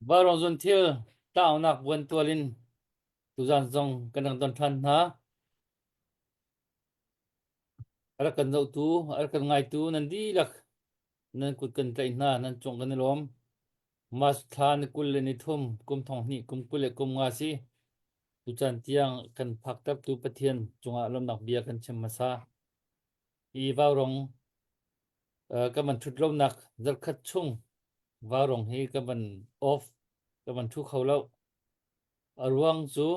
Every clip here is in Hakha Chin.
Vaurawng zunthil tlaunak buantual in tuzan zong kan rak don ṭhan hna. A rak kan zohtu, a rak kan ngaitu nan dihlak nan kut kan tlaih hna, nan cung kan i lawm. March thla ni 23, kum thong hnih, kum 25 si. Tucaan tiang kan phaktertu Pathian cungah lawmnak bia kan chim hmasa. Hi vaurawng Ka van ṭhut lonak zarhkhat chung vaurawng hi ka van off, ka van ṭhu kho lo. A ruang cu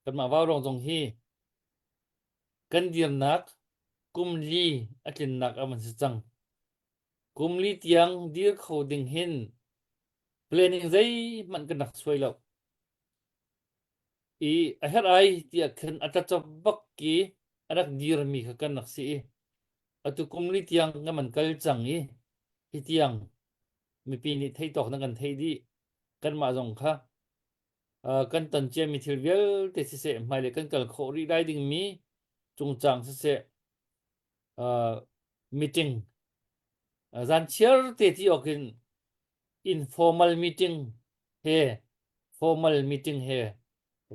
kanmah vaurawng zong hi kan dirnak kum li a tlinnak a van si cang. Kum li tiang dir kho ding hin planning zeihmanh kan rak suai lo. I a herh ai tiah khin a tlacop bak i a rak dirmi kha kan rak si i atu kum li tiang kan man kal cang i hi tiang mipi nih theih tawk na kan theih dih. Kanmah zong kha uh, kan ton ciami thil vialte siseh hmailei kan kal khawh rih lai dingmi cungcang siseh uh, meeting uh, zan chiar te ti awk in informal meeting he formal meeting he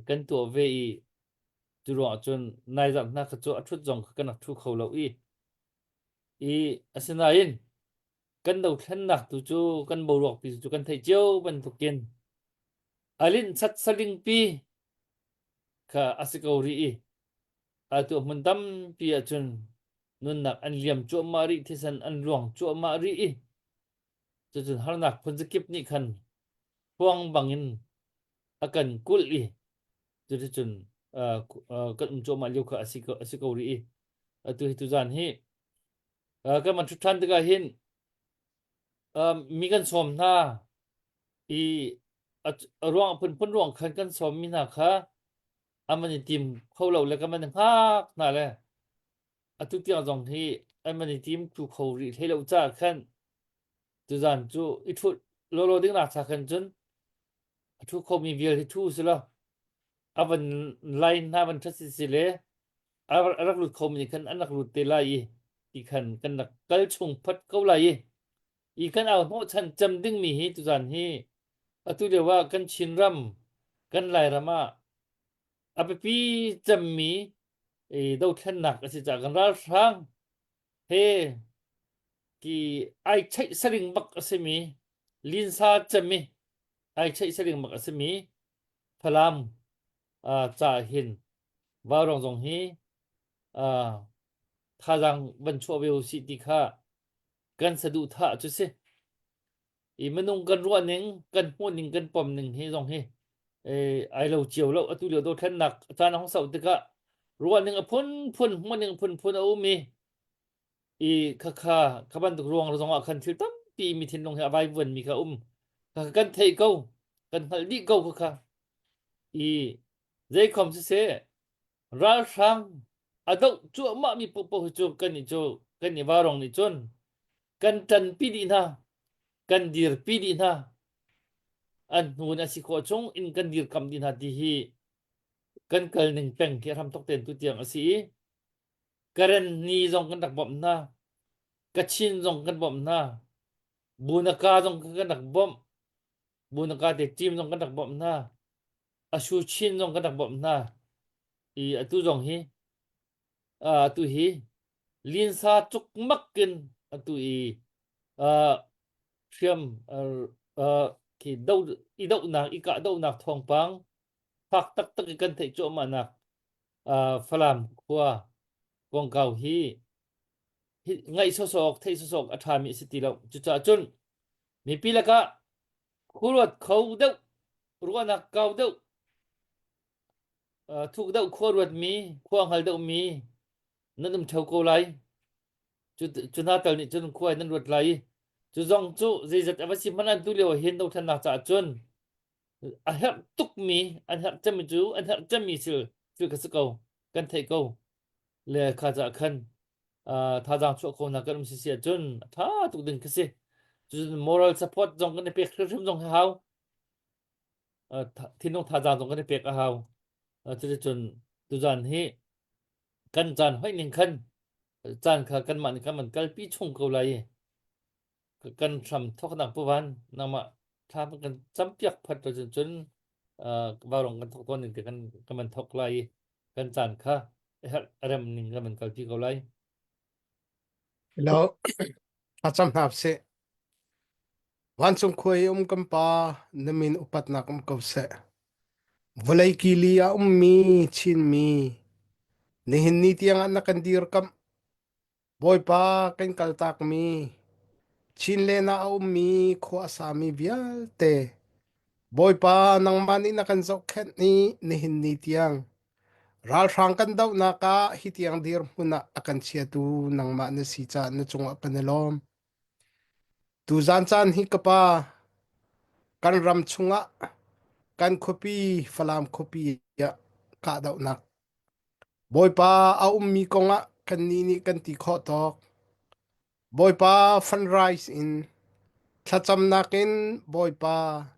kan tuah ve i cu ruangah cun nai zarh hna kha cu a ṭhut zong kha kan rak ṭhu kho lo i i asinain kan dothlennak tu cu kan boruak pi cu kan theih cio bantukin a linh sat saling pi kha a si ko rih i atu hmun tampi ahcun nunnak an liam cuahmah rih thisen an luang cuahmah rih i Cucun harnak phunzakip nih khan huang bangin a kan kulh i cuticun uh, uh, kan um cuahmah lio kha a si ko, a si ko rih i atu hi tuzan hi uh, kan man ṭhut ṭhan tikah hin um, mi kan sawm hna i a, a ruang phunphun ruang khan kan sawm mi hna kha an van i tim kho lo le kan van i hngak hna le Atu tiang zong hi an van i tim tu kho rih hlei lo caah khan tuzan cu i ṭhut lawlaw ding nak cha khan cun a ṭhu khomi vial hi ṭhu si law a van line hna van ṭhat si si le a rak lut khomi nih khan an rak lut te lai i ti khan kan rak kal chung phot ko lai i i kan au hnawhchan cem dingmi hi tuzan hi atu lio ah kan Chinram kan Lairam ah a biapi cemmi dothlennak a si caah kan ralhrang he ki ai cheih saring bak a simi linsa cemmi ai cheih saring bak a simi Falam uh, ca hin vaurawng zong hi uh, thazaang van chuah ve usih ti kha kan saduhthah cu si. I minung kan ruah ning, kan hmuh ning, kan pom ning hi zong hi eh, ai lo cio lo. Atu lio dothlennak caan a hung sauh tikah ruah ning a phunphun, hmuh ning a phunphun a um i i khakha kha bantuk ruang zong ah khan thil tampi mi thinlung hi a vaivuan mi kha um. Khakha kan theih ko, kan hngalh dih ko khakha. I zeikhom siseh ralhrang a doh cuahmah mi paohpaoh hi cu kan nih cu kan i varong nih cun kan ṭanpi dih hna kan dirpi dih hna an hnu in a si khawh chung in kan dirkam dih hna ti hi kan kal ning peng khi a hramthok tein tu tiang a si i Karen ni zong kan rak bawmh hna Kachin zong kan bawmh hna Bunaka zong kan rak bawmh Bunaka te team zong kan rak bawmh hna Ashu Chin zong kan rak bawmh hna i atu zong hi atu hi linsa cukmak in atu i hriam khi do i dohnak i kah dohnak thawngpang fak taktak i kan theih cuahmah nak Falam khua kongkau hi ngaih sawsawh awk theih sawsawh awk a ṭhami a si ti lo cucaah cun mipi lakah khuaruat kho deuh ruahnak kau deuh thuk deuh khua ruatmi khua hngal deuhmi nan um ṭheo ko lai cu cu hna tal nih cun khua nan ruat lai i cu zong cu zeizat a va si hmanh an tu lio ah hin dothlennak caah cun a herh tukmi an herh cemmi cu an herh cemmi thil thil kha si ko kan theih ko le kha caah khan thazaang chuah kho hna kan um si si ahcun a ṭha tuk ding khi si cun moral support zong kan i pek hrimhrim zong hi hau thinlung thazaang zong kan i pek a hau cuticun tuzan hi kan caan hoih ning khan caan kha kanmah nih kan van kalpi chung ko lai i kan hram thawknak puvan nangmah. Thla kan campiak phat lo cun cun vaurawng kan thok tawn ning te kan kan van thok lai i kan caan kha a herh a rem ning kan van kalpi ko lai. Hello. Thlacam hna sih. Vancung khua i um kan Pa, na min upatnak um ko seh. Vawlei kili ah ummi Chinmi, nihin ni tiangah na kan dirkamh. Bawipa kan kaltakmi, Chinlen ah a ummi khua a sami vialte, Bawipa nangmah nih na kan zohkhenh i nihin ni tiang ralhrang kan dohnak ah hi tiang dirhmun ah a kan chiatu nangmah na si caah na cungah kan i lawm. Tuzaan caan hi ka pa, kan ram chungah kan khuapi Falam khuapi ah kahdohnak Bawipa a ummi kongah kannih nih kan ti khawh tawk. Bawipa fundraise in thlacamnak in Bawipa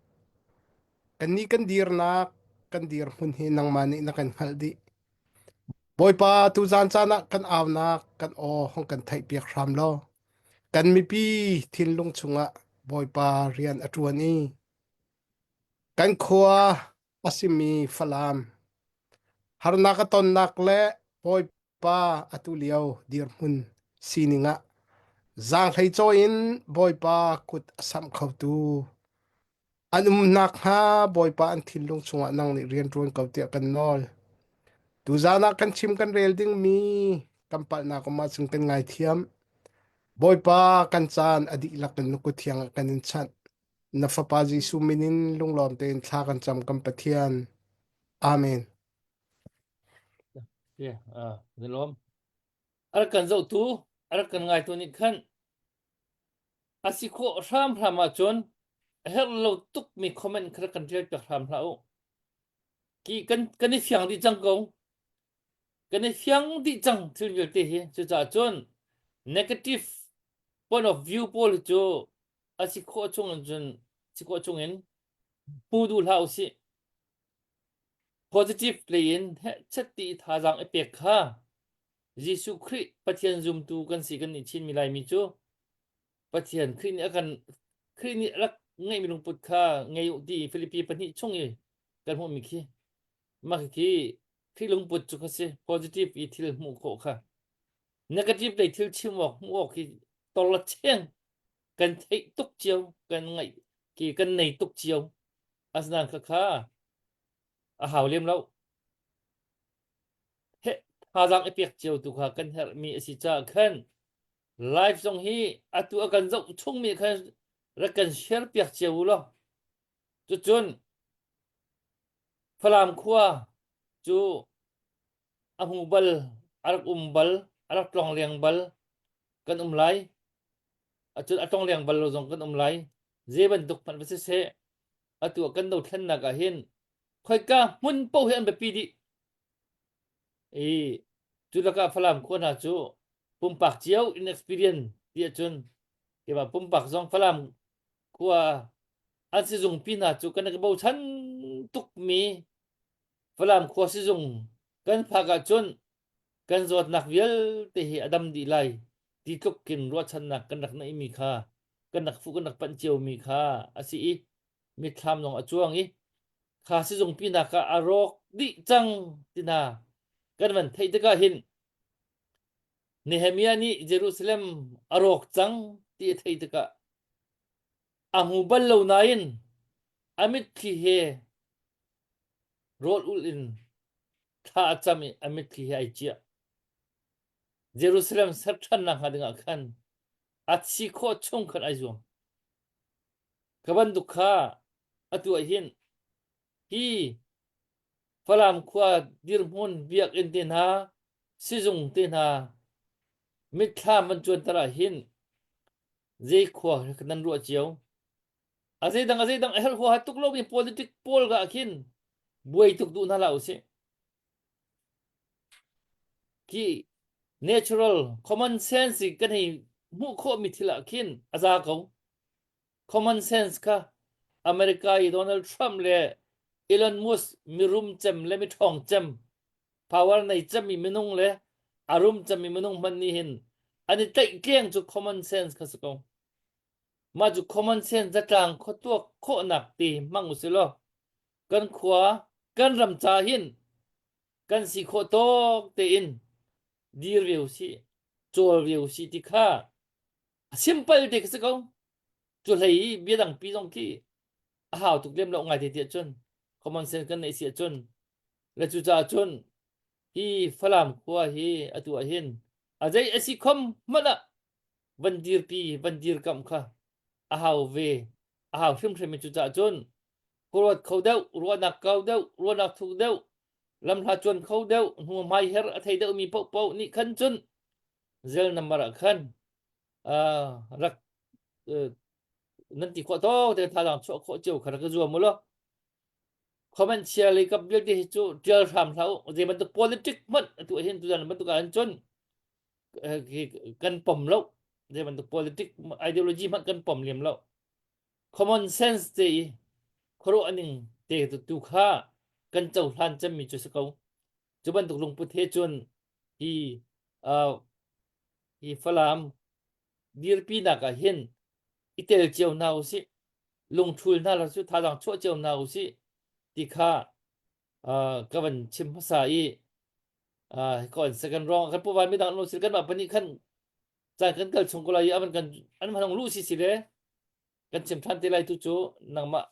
kannih kan dirnak kan dirhmun hi nangmah nih na kan hngalh dih. Bawipa tuzaan caan ah kan aunak kan aw hong kan theihpiak hram law kan mipi thinlung chungah Bawipa rian a ṭuan i kan khua a simi Falam harnak a tonnak le Bawipa atu lio dirhmun sining ah zaanghlei cawi in Bawipa kut a samh khotu An um nakhnga Bawipa an thinlung chungah nang nih rian ṭuan ko tiah kan nawl. Tuzaan ah kan chim kan rel dingmi kan palhnak um ahcun kan ngaithiam. Bawipa kan caan a dihlak in na kut thiang ah kan in chanh. Na Fapa Jesuh min in lunglawm tein thla kan cam kan Pathian. Amen. Yeah, uh, na lawm. A rak kan zohtu, a rak kan ngaitu nih khan A si khawh hramhram ahcun a herh lo tukmi comment kha kan ṭial piak hram hlah u. Ki kan kan i fiang dih cang ko. Kan i fiang dih cang thil vialte hi. Cucaah cun negative point of view pawl hi cu a si khawh chung in cun si khawh chung in hmu duh hlah usih. Positive lei in hehchet ti thazaang i pek kha Jesuh Khrih Pathian zumtu kan si kan nih Chinmi Laimi cu Pathian Khrih nih a kan Khrih nih a rak ngeihmi lungput kha ngei u ti Filipi pahnih chung i kan hmuhmi khi mah khi Khrih lungput cu kha si positive i thil hmuh khawh kha negative lei thil chim awk hmuh awk hi torla cheng kan theih tuk cio kan ngaih ki kan nei tuk cio asinain kha kha a hau lem lo Thazaang i pek cio tu kha kan herhmi a si caah khan live zong hi atu a kan zoh chungmi khan rak kan share piak cio u law. Cucun Falam khua cu a hmu bal, a rak um bal, a rak tlong leng bal kan um lai. Acun a tlong leng bal lo zong kan um lai. Zei bantuk hmanh va siseh, atu ah kan dothlennak ah hin khoika hmun paoh hi an biapi dih. I cu lakah Falam khua hna cu pumpak cio in experience ti ahcun keimah pumpak zong Falam khua an sizungpi hna cu kan i bochan tukmi Falam khua sizung kan phak ahcun kan zawtnak vialte hi a dam dih lai ti tluk kin ruahchannak kan rak neihmi kha kan rak fuh kan rak panh ciomi kha a si i mitthlam zong a cuang i kha sizungpi nak ah a rawk dih cang tina kan van theih tikah hin Nehemiah nih Jerusalem a rawk cang ti a theih tikah a hmu bal lo nain a mitthli he rawl ulh in thla a cam i a mitthli he ai ciah. Jerusalem ser ṭhannak hnga dingah khan a thi khawh chung khan ai zuam. Ka bantuk kha atu ah hin hi Falam khua dirhmun biakinn te hna, sizung te hna mitthlam an cuanter ah hin zei khua nan ruah cio? A zeidang a zeidang a herh huaha tuk lomi politic pawl ka ah khin buai tuk duh hna hlah usih. Khi natural common sense i kan hei hmuh khawhmi thil ah khin a za ko. Common sense kha America i Donald Trump le Elon Musk mirum cem le miṭhawng cem power nei cemmi minung le a rum cemmi minung hmanh nih hin an i tlaihtleng cu common sense kha si ko. Mah cu common sense zatlang khuatuak khawhnak te hmang usih law kan khua kan ram ca hin kan si khawh tawk tein dir ve usih, cawl ve usih ti kha a simple te khi si ko. Cu hlei i bia dangpi zong khi a hau tuk lem lo ngai te tiah cun common sense kan neih si ahcun le cucaah cun hi Falam khua hi atu ah hin a zei a si khom hmanh ah van dirpi van dirkamh kha a hau ve a hau hrimhrim i cucaah cun ruat kho deuh ruahnak kau deuh ruahnak thuk deuh lamhla cuan kho deuh hnu hmai her a thei deuhmi paohpaoh nih khan cun zel number ah khan uh, rak uh, nan ti khawh tawk te thazaang chuah khawh cio kha rak i zuam u law comment chia lei kap vialte hi cu tial hram hlah u zei bantuk politic hmanh atu hin tuzan bantuk ah cun kan pom lo zei bantuk politic ideology hmanh kan pom lem lo common sense te i khuaruah ning te tu kha kan cohlan cemmi cu si ko cu bantuk lungput he cun hi uh, hi Falam dirpinak ah hin i tel cio hna usih lungthul hna la cu thazaang chuah cio hna usih ti kha uh, ka van chim hmasa i uh, ko an second wrong kan puvan midang lo sil kan mah pahnih khan caan kan kal chung ko lai i avan kan an van lu si si le kan chim than te lai tu cu nangmah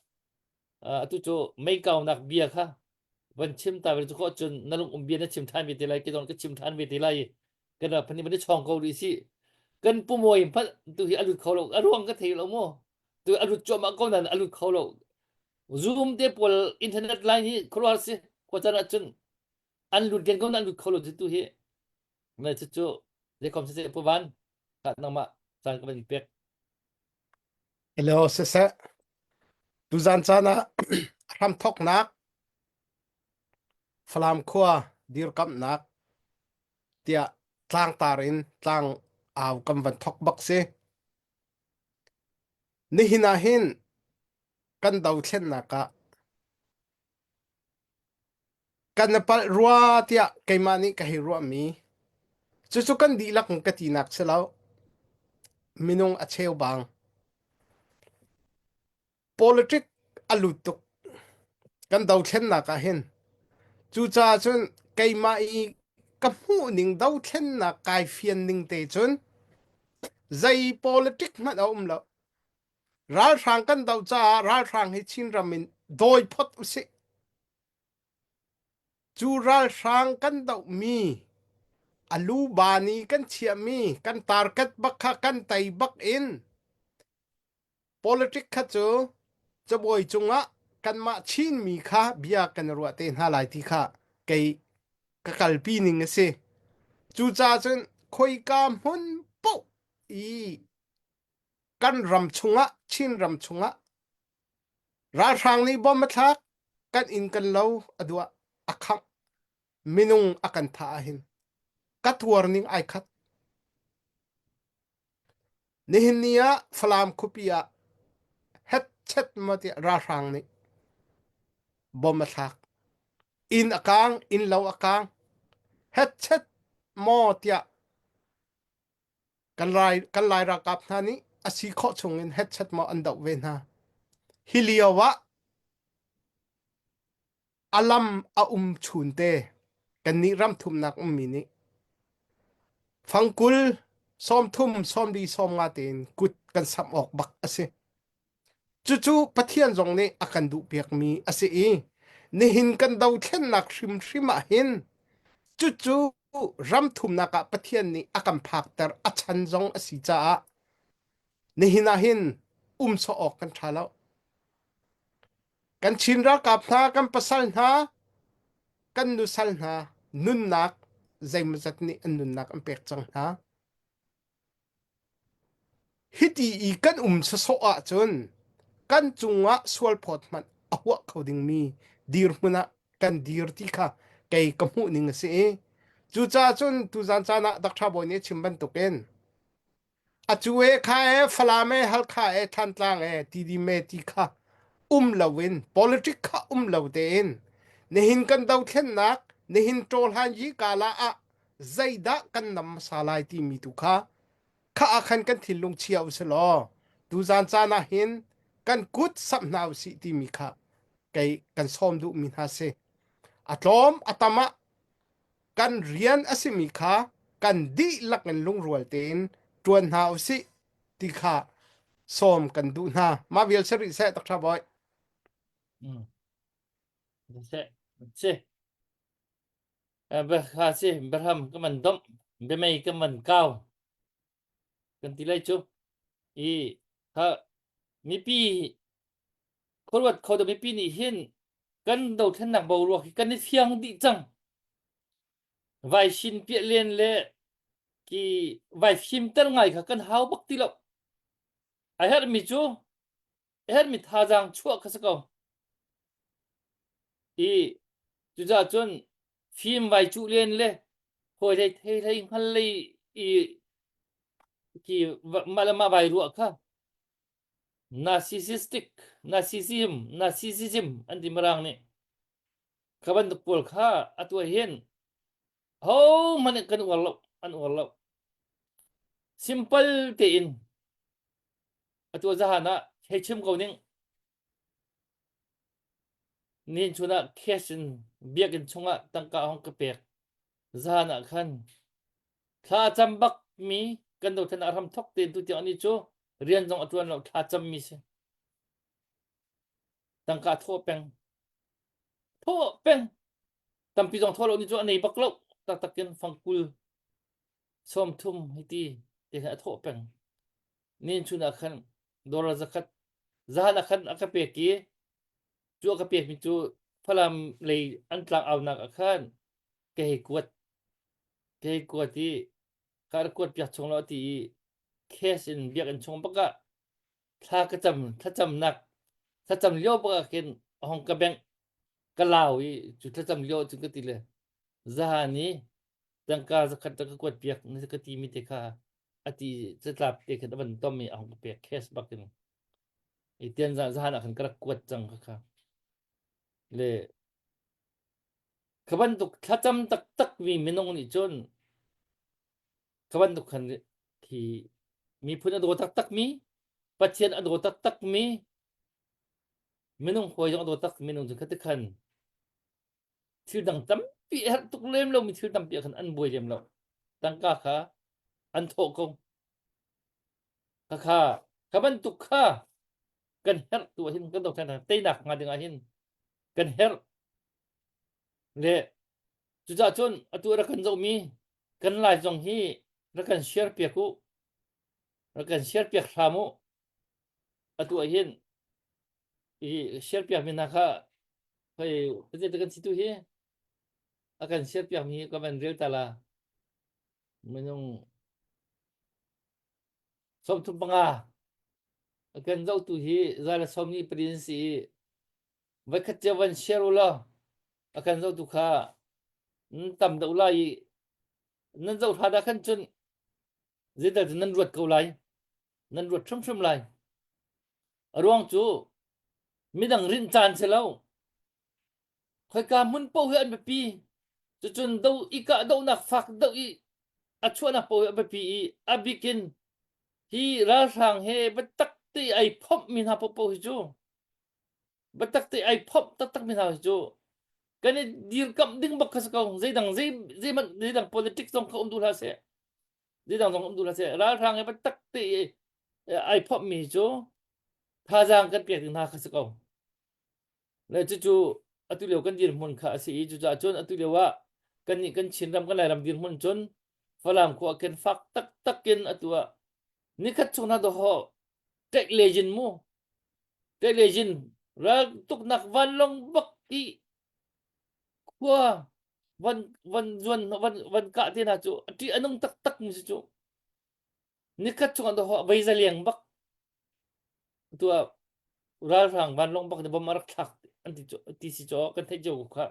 atu cu mei kaunak bia kha van chim ta ve cu ko cun na lung um bia na chim than ve te lai ke zong ka chim than ve te lai kan ra phani van chong ko rih si kan pumoi hmanh tu hi a lut kho lo a ruang ka thei lo mu tu a lut cuahmah ko nan a lut kho lo zoom te pawl internet line hi khuaruahar si khua caan ah cun an lut len ko nan lut kho lo tu hi na cu cu zeikom siseh pu van nangmah caan ka van in pek Hello siseh tuzan caan ah hramthoknak Falam khua dirkamhnak tiah tlangtar in tlang au kan van thok bak si. Nihin ah hin kan dothlennak ah Kan i palh rua tiah keimah nih ka hei ruahmi cucu kan dihlak in ka tinak si lo. Minung a cheubang. Politic a lut tuk. Kan dothlennak ah hin. Cucaah cun keimah i ka hmuhning dothlennak kai fian ning te cun zei politic hmanh a um lo. Ralhrang kan doh caah ralhrang hi Chinram in dawi phot usih. Cu ralhrang kan dohmi a luban i kan chiahmi kan target bak kha kan tei bak in politic kha cu cabuai cungah kanmah Chinmi kha bia kan i ruah te hna lai ti kha kei ka kalpi ning a si. Cucaah cun khoika hmun paoh i kan ram chungah Chin ram chungah Ralhrang nih bom a thlak, kan inn kan lo a duah, a khangh, minung a kan thah ahhin ka tuar ning ai khat. Nihin ni ah Falam khuapi ah hetchet ma tiah ralhrang nih bom a thlak. Inn a kaang, inn lo a kaang. Hetchet maw tiah Kan lai, kan lai ralkap hna nih a si khawh chungin hetchet maw an doh ve hna. Hi lio ah a lam a um chun te kannih ram thumnak ummi nih fangkul 30 sawmli 50 tein kut kan samh awk bak a si. Cucu Pathian zong nih a kan duhpiakmi a si i nihin kan dothlennak hrimhrim ah hin cucu ram thumnak ah Pathian nih a kan phakter a chan zong a si caah nihin ah hin um sawh awk kan ṭha lo. Kan Chin ralkap hna, kan pasal hna, kan nusal hna nunnak zeimawzat nih an nunnak an pek cang hna. Hiti i kan um sawsawh ahcun kan cungah sualphawt hmanh a huah kho dingmi dirhmun ah kan dir ti kha kei ka hmuh ning a si i cucaah cun tuzan caan ah Dr. Bawi nih a chim bantukin a cu e kha e Falam e Halkha e Thantlang e Tidim e ti kha um loin politic kha um lo tein nihin kan dothlennak nihin ṭawhlan yi kala ah zeidah kan nam hmasa lai timi tu kha kha ah khan kan thinlung chia u si law. Tuzan caan ah hin kan kut samh hna usih timi kha kei kan sawm duhmi hna si. A tlawm a tam ah kan rian a simi kha kan dihlak in lungrual tein ṭuan hna usih ti kha sawm kan duh hna. Mah vial si rih seh, Dr. Boy. Mm. Se si kha si Berham ka man domh biamei ka man kau kan ti lai cu i kha mipi khuaruat kho do mipi nih hin kan dothlennak boruak hi kan i fiang dih cang vai shin piah len le ki vai fimter ngai kha kan hau bak ti lo a herhmi cu a herhmi thazaang chuah kha si ko i cucaah cun fim vai cuh len le hawi hlei thei hlei hngal lei i ki mah le mah vai ruah kha narcissistic narcissism narcissism an ti mirang nih kha bantuk pawl kha atu ah hin ho hmanh kan uar lo an uar lo simple tein atu zahan ah hei chim ko ning Nihin chun ah cash in biakinn chungah tangka a hung ka pek. Zan ah khan thla a cam bakmi kan dothlen ah hram thok tein tutiang ani cu rian zong a ṭuan lo thla cammi si. Tangka thawh peng. Thawh peng. Tampi zong thawh lo ni cu a nei bak lo. Taktak in fangkul 30 hei ti te khan a thawh peng. Nihin chun ah khan dollar zakhat zahan ah khan a ka pek i cu a ka pekmi cu Falam lei an tlang aunak ah khan ka hei kuat ka hei kuat i ka rak kuat piak chung lo ti i cash in biakinn chung bak ah thla ka cam thlacamnak thlacam lio bak ah khin a hong ka bengh ka lau i cu thlacam lio cun ka ti le zahan i tangka zakhat ka kuat piak na ka ti mi te kha a ti catlap te khan a van tom i a hung ka pek cash bak in i tian zahan ah khan ka rak kuat cang kha kha le kha bantuk thlacam taktak mi minung nih cun kha bantuk khan khi miphun a daw taktak mi Pathian a daw taktak mi minung hawi zong a daw tak minung cu khati khan thil dang tampi a herh tuk lem lomi thil tampi ah khan an buai lem lo tangka kha an thawh ko khakha kha bantuk kha kan herh tu ah hin kan dothlen teinak hnga ding ah hin kan herh le cucaah cun atu rak kan zohmi kan lai zong hi rak kan share piak u rak kan share piak hram u atu ah hin i share piak mi hna kha hoi pazet kan si tu hi a kan share piak mi ka van rel ta la minung 35 a kan zohtu hi zala som ni prin si i voikhat cio van share u law a kan zohtu kha nan tam deuh lai i nan zoh hrat ah khan cun zeital cu nan ruat ko lai nan ruat hrimhrim lai a ruang cu midang rinh caan si lo khoika hmun paoh hi an biapi cucun do i kah dohnak fak doh i a chuahnak paoh hi a biapi i a bikin hi ralhrang he biatak te ai phomh mi hna paohpaoh hi cu biatak te ai phomh taktak mi hna hi cu kan i dirkamh ding bak kha si ko zeidang zei zeihmanh zeidang politics zong kha um duh hlah seh zeidang zong um duh hlah seh ralhrang he biatak te ai phomh mi cu thazaang kan pek ding hna kha si ko le cucu atu lio kan dirhmun kha a si i cucaah cun atu lio ah kannih kan Chinram kan Lairam dirhmun cun Falam khua khin fak taktak in atu ah nikhat chung hna dawh ṭek le jin mu ṭek le jin ral tuknak vanlawng bak i khua van van zuan van van kah te hna cu a ṭih a nung taktak mi si cu nikhat chung ah dawh vei zaliang bak tu ah ralhrang vanlawng bak nih bom a rak thlak an ti ti si caw kan theih cio ko kha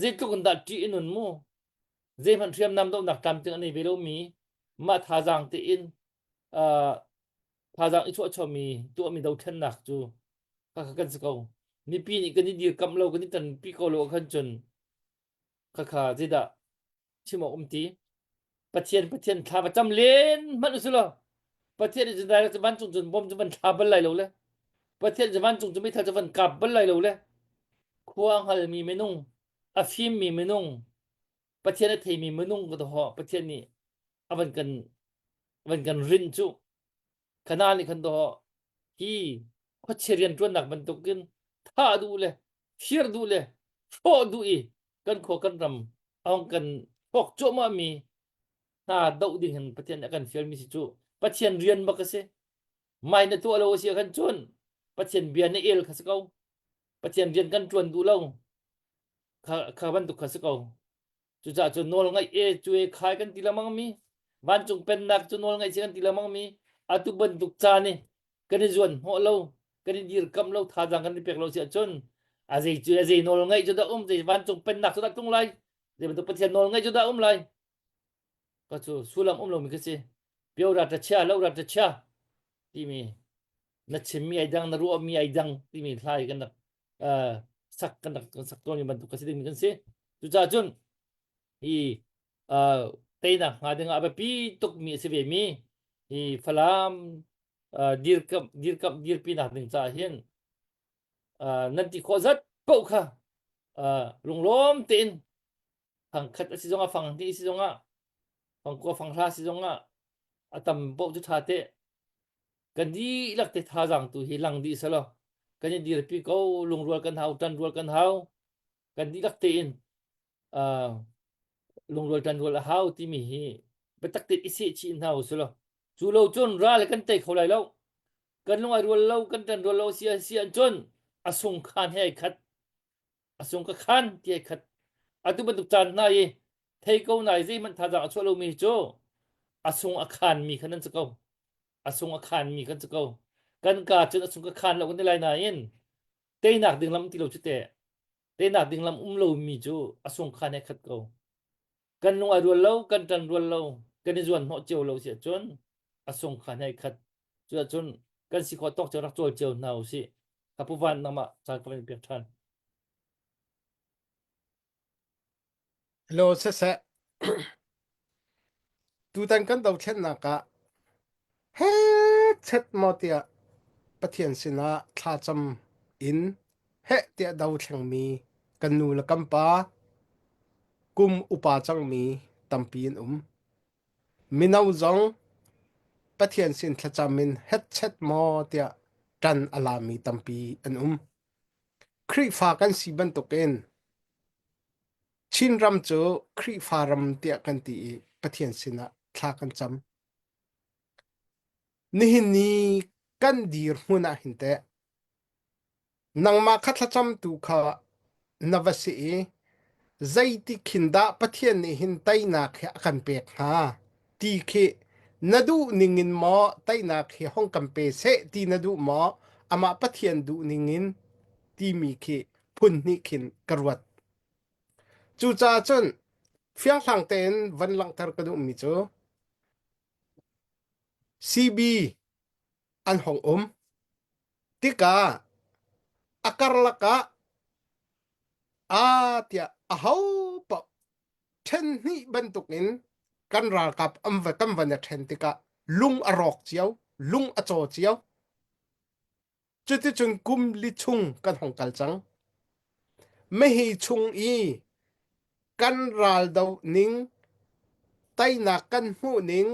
zeitluk in dah ṭih in un mu zeihmanh hriamnam dohnak tlamtling an nei ve lomi mah thazaang tein uh, thazaang i chuahchuahmi tuahmi dothlennak cu khakha kan si ko mipi nih kan i dirkamh lo kan i tanpi ko lo khan cun khakha zeidah chim awk um ti Pathian Pathian thla va cam len hmanh usulaw. Pathian nih cun direct vancung cun bom cu van thla bal lai lo le Pathian cu vancung cu meithal cu van kap bal lai lo le khua hngalmi minung a fimmi minung Pathian a theimi minung ka ho Pathian nih a van kan van kan rin cu kana nih khan do hi khuachia rian ṭuannak bantukin thah duh le fir duh le hrawh duh i kan khua kan ram a hong kan hrawk cuahmah mi hna doh ding hin Pathian nih a kan fialmi si cu Pathian rian bak a si. Mai na tuah lo a si ahkhan cun Pathian bia na el kha si ko. Pathian rian kan ṭuan duh lo kha, kha bantuk kha si ko. Cucaah cun nawl ngaih e cu e khai kan ti lengmang mi vancung pennak cu nawl ngaih si kan ti lengmang mi atu bantuk caan i kan i zuan hnawh lo kan i dirkamh lo thazaang kan i pek lo si ahcun a zei cu a zei nawl ngaih cu dah um zei vancung pennak cu dah tlung lai zei bantuk Pathian nawl ngaih cu dah um lai ka cu sullam um lomi ka si pio ra ta chia lo ra ta chia timi na chimmi ai dang na ruahmi ai dang timi hlai kan rak uh, sak kan rak kan sak tawnmi bantuk ka si dingmi kan si cucaah cun hi uh, teinak hnga ding ah a biapi tukmi a si ve mi hi Falam uh, dirkamh dirkamh dirpinak ding caah hin uh, nan ti khawh zat paoh kha uh, lunglawm tein fangkhat a si zongah fang hnih a si zongah fangkua fanghra a si zongah a tam paoh cu ṭha te kan dihlak te thazaang tu hi lang dih selaw kan i dirpi ko lungrual kan hau ṭanrual kan hau kan dihlak tein uh, lungrual ṭanrual a hau timi hi biatak tein i sehchih hna u selaw cu lo cun ral kan tei kho lai lo kan lung ai rual lo kan ṭanrual lo si si ahcun a sung khan he ai khat a sung ka khan ti ai khat atu bantuk caan hna i thei ko nai zeihmanh thazaang a chuah lomi cu a sung a khan mi khan an si ko a sung a khan mi kan si ko kan ka cun a sung ka khan lo kan ti lai nain teinak ding lam ti lo cu te teinak ding lam um lomi cu a sung khan he khat ko kan lung ai rual lo kan ṭan rual lo kan i zuan hnawh cio lo si ahcun a sung khan he khat cu ahcun kan si khawh tawk cio rak cawl cio hna usih ka pu van nangmah caan ka van pek ṭhan Hello siseh tutan kan dothlennak ah hechet maw tiah Pathian sinah thlacam in heh tiah do thlengmi kan nu le kan pa kum upa cangmi tampi an um. Mino zong Pathian sin thlacam in hetchet maw tiah ṭan a lami tampi an um. Khrihfa kan si bantukin Chinram cu Khrihfa ram tiah kan ti i Pathian sinah thla kan cam. Nihin ni kan dirhmun ah hin teh nangmah kha thlacamtu kha na va si i zeiti khin dah Pathian nih hin teinak hi a kan pek hnga ti khi na duh ning in maw teinak hi hong kan pe seh ti na duh maw amah Pathian duh ning in timi khi phun hnih khin ka ruat. Cucaah cun fianghlang tein van langhter ka duhmi cu CB an hong um tikah a karlak ah aa tiah aho paoh ṭhen hnih bantukin kan ralkap an va kan van i ṭhen tikah lung a rawk cio, lung a caw cio. Cuticun kum li chung kan hong kal cang. Mehi chung i kan ral doh ning, teinak kan hmuh ning,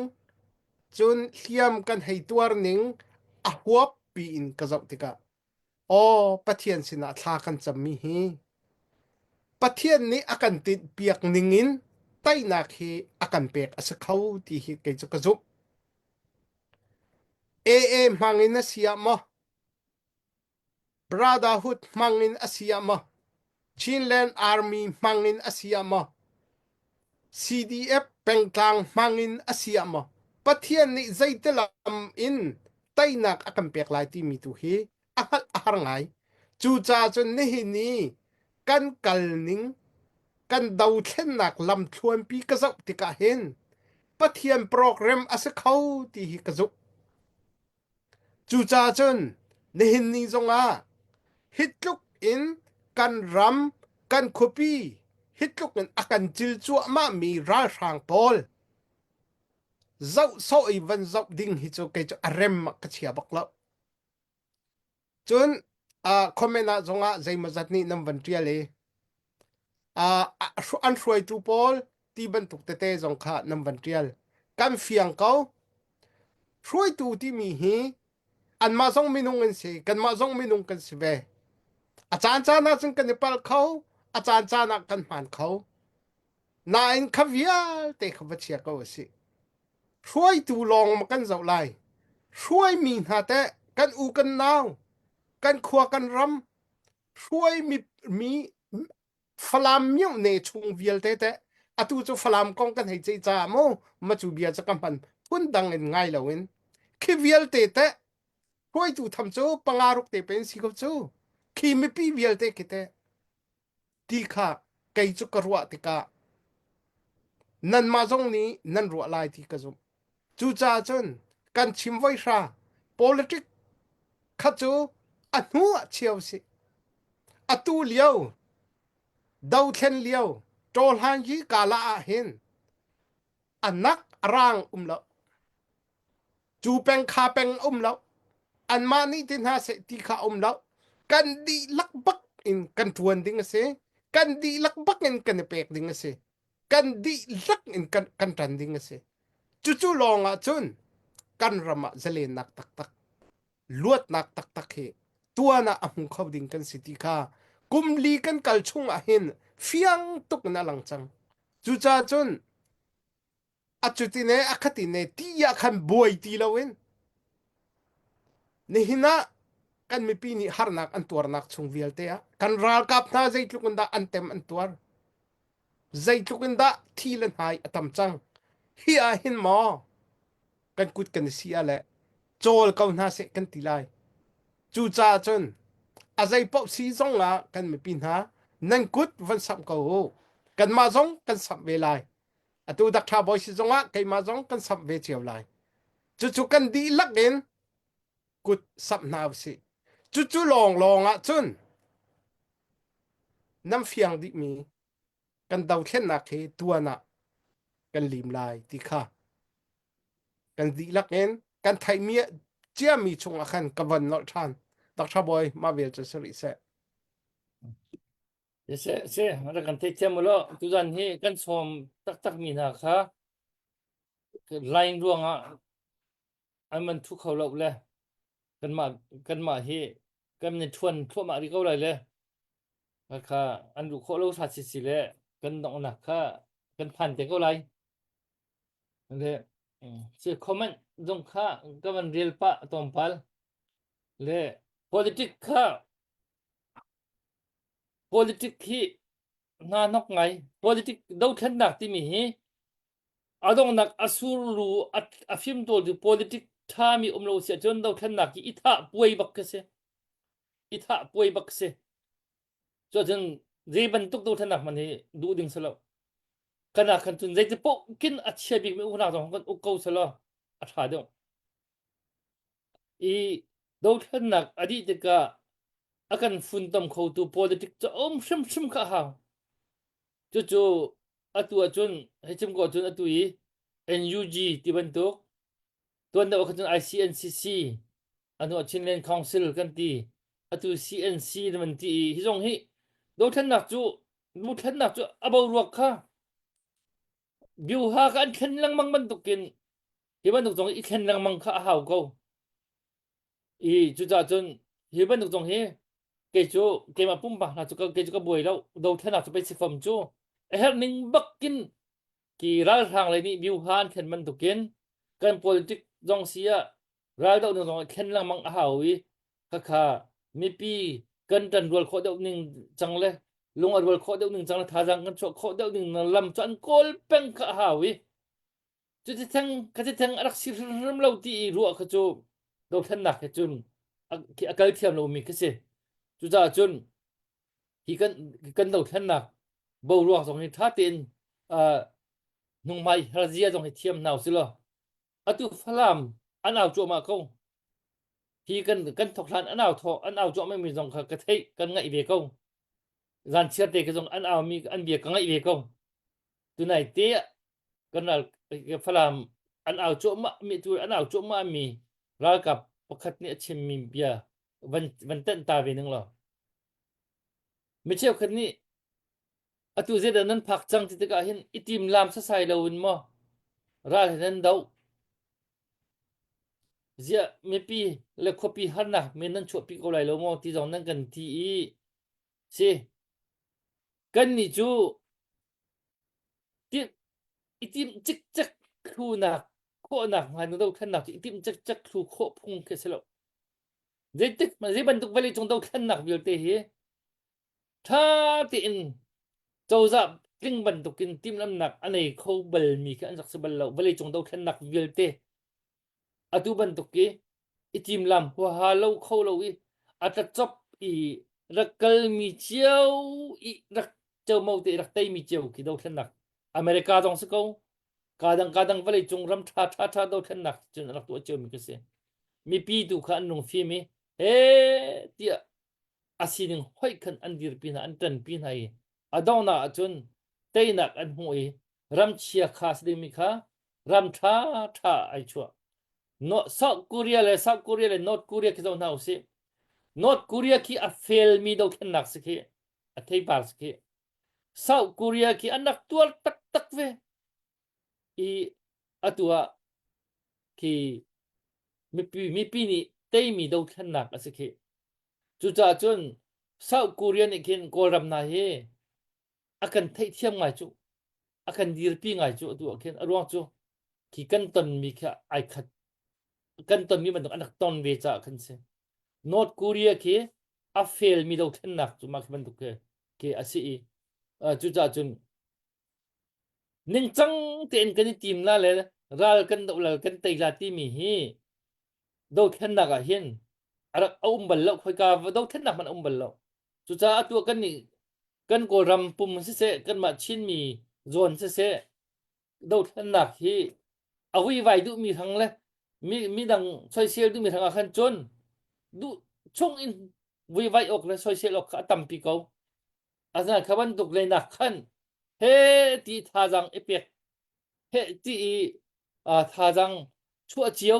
cun hliam kan hei tuar ning a huap piin ka zoh tikah aw Pathian sinah thla kan cammi hi Pathian nih a kan tinhpiak ningin teinak hi a kan pek a si kho ti hi kei cu ka zumh. AA hmang in a si ah maw Brotherhood hmang in a si ah maw Chinland Army hmang in a si ah maw CDF pengtlang hmang in a si ah maw Pathian nih zeitilam in teinak a kan pek lai timi tu hi a hngalh a har ngai. Cucaah cun nihin i kan kal ning kan dothlennak lamthluanpi ka zoh tikah hin Pathian program a si kho ti hi ka zumh. Cucaah cun nihin ni zongah hi tluk in kan ram kan khuapi hi tluk in a kan cil cuahmah mi ralhrang pawl. Zoh sawh i van zoh ding hi cu kei cu a rem ah ka chia bak lo. Cun uh, comment ah zongah zeimawzat nih nan van ṭial i uh, an hruaitu pawl ti bantuk tete zong kha nan van ṭial. Kan fiang ko. Hruaitu timi hi anmah zong minung an si, kanmah zong minung kan si ve. A caan caan ah cun kan i palh kho, a caan caan ah kan hmaan kho. Nain kha vialte kha va chia ko a si. Hruaitu lawng ma kan zoh lai. Hruaimi hna teh kan u kan nau, kan khua kan ram, hruaimi mi Falam myohne chung vialte teh atu cu Falam kong kan hei ceih caah mu ma cu bia cu ka hman phun dang in ngai loin khi vialte teh hruaitu tham cu panga ruk te pen si ko cu khi mipi vialte khi teh ti kha kei cu ka ruah tikah nanmah zong nih nan ruah lai ti ka zumh. Cucaah cun kan chim voi hra politic kha cu a hnu ah chia usih. Atu lio dothlen lio ṭawhlan hi kala ah hin a nak a rang um lo. Cu peng kha peng um lo. Anmah nih ti hna seh ti kha um lo. Kan dihlak bak in kan ṭuan ding a si. Kan dihlak bak in kan i pek ding a si. Kan dihlak in kan, kan ṭan ding a si. Cucu lawng ah cun kan ram ah zalennak taktak, luatnak taktak hi tuan ah a hmu kho ding kan si ti kha kum li kan kal chung ah hin fiang tuk in a lang cang. Cucaah cun a cutin e a khatin e ti ah khan buai ti loin nihin ah kan mipi nih harnak an tuarnak chung vialte ah kan ralkap hna zeitluk in dah an tem an tuar zeitluk in dah thi le hnai a tam cang hi ah hin maw kan kut kan i si ah le cawl ko hna seh kan ti lai cucaah cun a zei paoh si zong ah kan mipi hna nan kut van samh ko u kanmah zong kan samh ve lai Atu Dr. Bawi si zongah keimah zong kan samh ve cio lai. Cucu kan dihlak in kut samh hna usih. Cucu lawnglawng ah cun nan fiang dihmi kan dothlennak hi tuan ah kan lim lai ti kha kan dihlak in kan theihmi ciami chungah khan ka von nolh ṭhan. Dr. Bawi mah vel cu si rih seh. Si, si, rak kan theihthiam u law tuzan hi kan sawm taktakmi hna kha line ruangah an man thu kho lo le kanmah kanmah hi kan ni ṭhuan thluahmah rih ko lai le kha an luh khawh lo sa si si le kan donghnak kha kan phan te ko lai. Le si comment zong kha ka van rel pah tlawmpal le politic kha Politic hi hna hnok ngai. Politic dothlennak timi hi a donghnak a surlu a, a fimtawl tu politic ṭhami um lo si ahcun dothlennak hi i thah puai bak khi si. I thah puai bak si. Cuahcun zei bantuk dothlennak hmanh hi duh ding si lo. Kan ah khan cun zeiti paoh khin a chia bikmi uknak zong kan uk ko selaw a ṭha deuh. I dothlennak a dih tikah a kan funtom khotu politic cu a um hrimhrim kha a hau. Cucu atu ahcun hei chim ko ahcun atu i NUG ti bantuk tuan deuh ah khan cun ICNCC anu ah Chinland Council kan ti atu CNC na van ti i hi zong hi dothlennak cu dothlennak cu a boruak kha biuha kha an thlen lengmang bantukin hi bantuk zong i thlen lengmang kha a hau ko. I cucaah cun hi bantuk zong hi kei cu keimah pumpak hna cu kei cu ka buai lo dothlennak cu pei si fom cu a herh ning bakin ki ralhrang lei nih biuha an thlen bantukin kan politic zong si ah raldoh ning zong thlen lengmang a hau i khakha mipi kan ṭan rual khawh deuh ning cang le lung a rual khawh deuh ning cang le thazaang kan chuah khawh deuh ning lam cu an kawl peng kha a hau i Cuti theng khati theng a rak si hrimhrim lo ti i ruah kha cu dothlennak he cun a, khi a kal thiam lomi khi si. Cucaah cun hi kan kan dothlennak boruak zong hi ṭha tein uh, hnunghmai harzia zong hi thiam hna usih law atu Falam an au cuahmah ko. Hi kan kan thok hlan an au thaw an au cuahmah mi zong kha ka theih kan ngaih ve ko. Zan chiar te ka zong an au mi an bia ka ngaih ve ko. Tunai te kan ral Falam An au cuahmah mi tu an au cuahmah mi ralkap pakhat nih a chimmi bia van van tenh ta ve ning law. Mi cheukhat nih atu zeidah nan phak cang ti tikah hin i timlam sasai loin maw ral he nan doh ziah mipi le khuapi harnak men nan chuahpi ko lai lo maw ti zong nan kan ti i si kannih cu timh i timh cikcek thlunak khawhnak hnga nu dothlennak cu i timh cikcek thlu khawh phung khi si lo zeitik zei bantuk vawleicung dothlennak vialte hi ṭha tein cozah tling bantukin timhlamhnak a nei kho balmi khi an rak si bal lo. Vawleicung dothlennak vialte atu bantuk i i timlam huaha lo kho lo i a tlacop i rak kalmi cio i rak como te rak teimi cio khi dothlennak America zong si ko kadang kadang vawleicung ram ṭha ṭha ṭha dothlennak cun rak tuah ciomi khi si. Mipi tu kha an lungfim i he tiah a sining hoih khan an dirpi hna an ṭanpi hna i a donghnak ahcun teinak an hmuh i ram chia kha si dingmi kha ram ṭha ṭha ai chuah. No, South Korea le South Korea le North Korea khi zoh hna usih. North Korea khi a felmi dothlennak si khi a theipar si khi. South Korea khi an rak tuar taktak ve. I atu ah khi mipi mipi nih teimi dothlennak a si khi. Cucaah cun South Korea nih khin Kawlram hna hi a kan theihthiam ngai cu a kan dirpi ngai cu atu ah khin a ruang cu khi kan tonmi khi ai khat kan tonmi bantuk an rak ton ve caah khan si. North Korea khi a felmi dothlennak cu mah khi bantuk khi khi a si i cucaah cun Ningcang tein kan i tim la le ral kan doh la kan tei la timi hi dothlennak ah hin a rak a um bal lo khoika dothlennak hmanh a um bal lo. Cucaah atu ah kan nih kan Kawlram pum siseh kanmah Chinmi zawn siseh dothlennak hi a vuivai duhmi hrang le mi midang soisel duhmi hrang ah khan cun duh chung in vuivai awk le soisel awk kha a tampi ko. Asinain kha bantuk leinak khan he ti thazaang i pek he ti i uh, thazaang chuah cio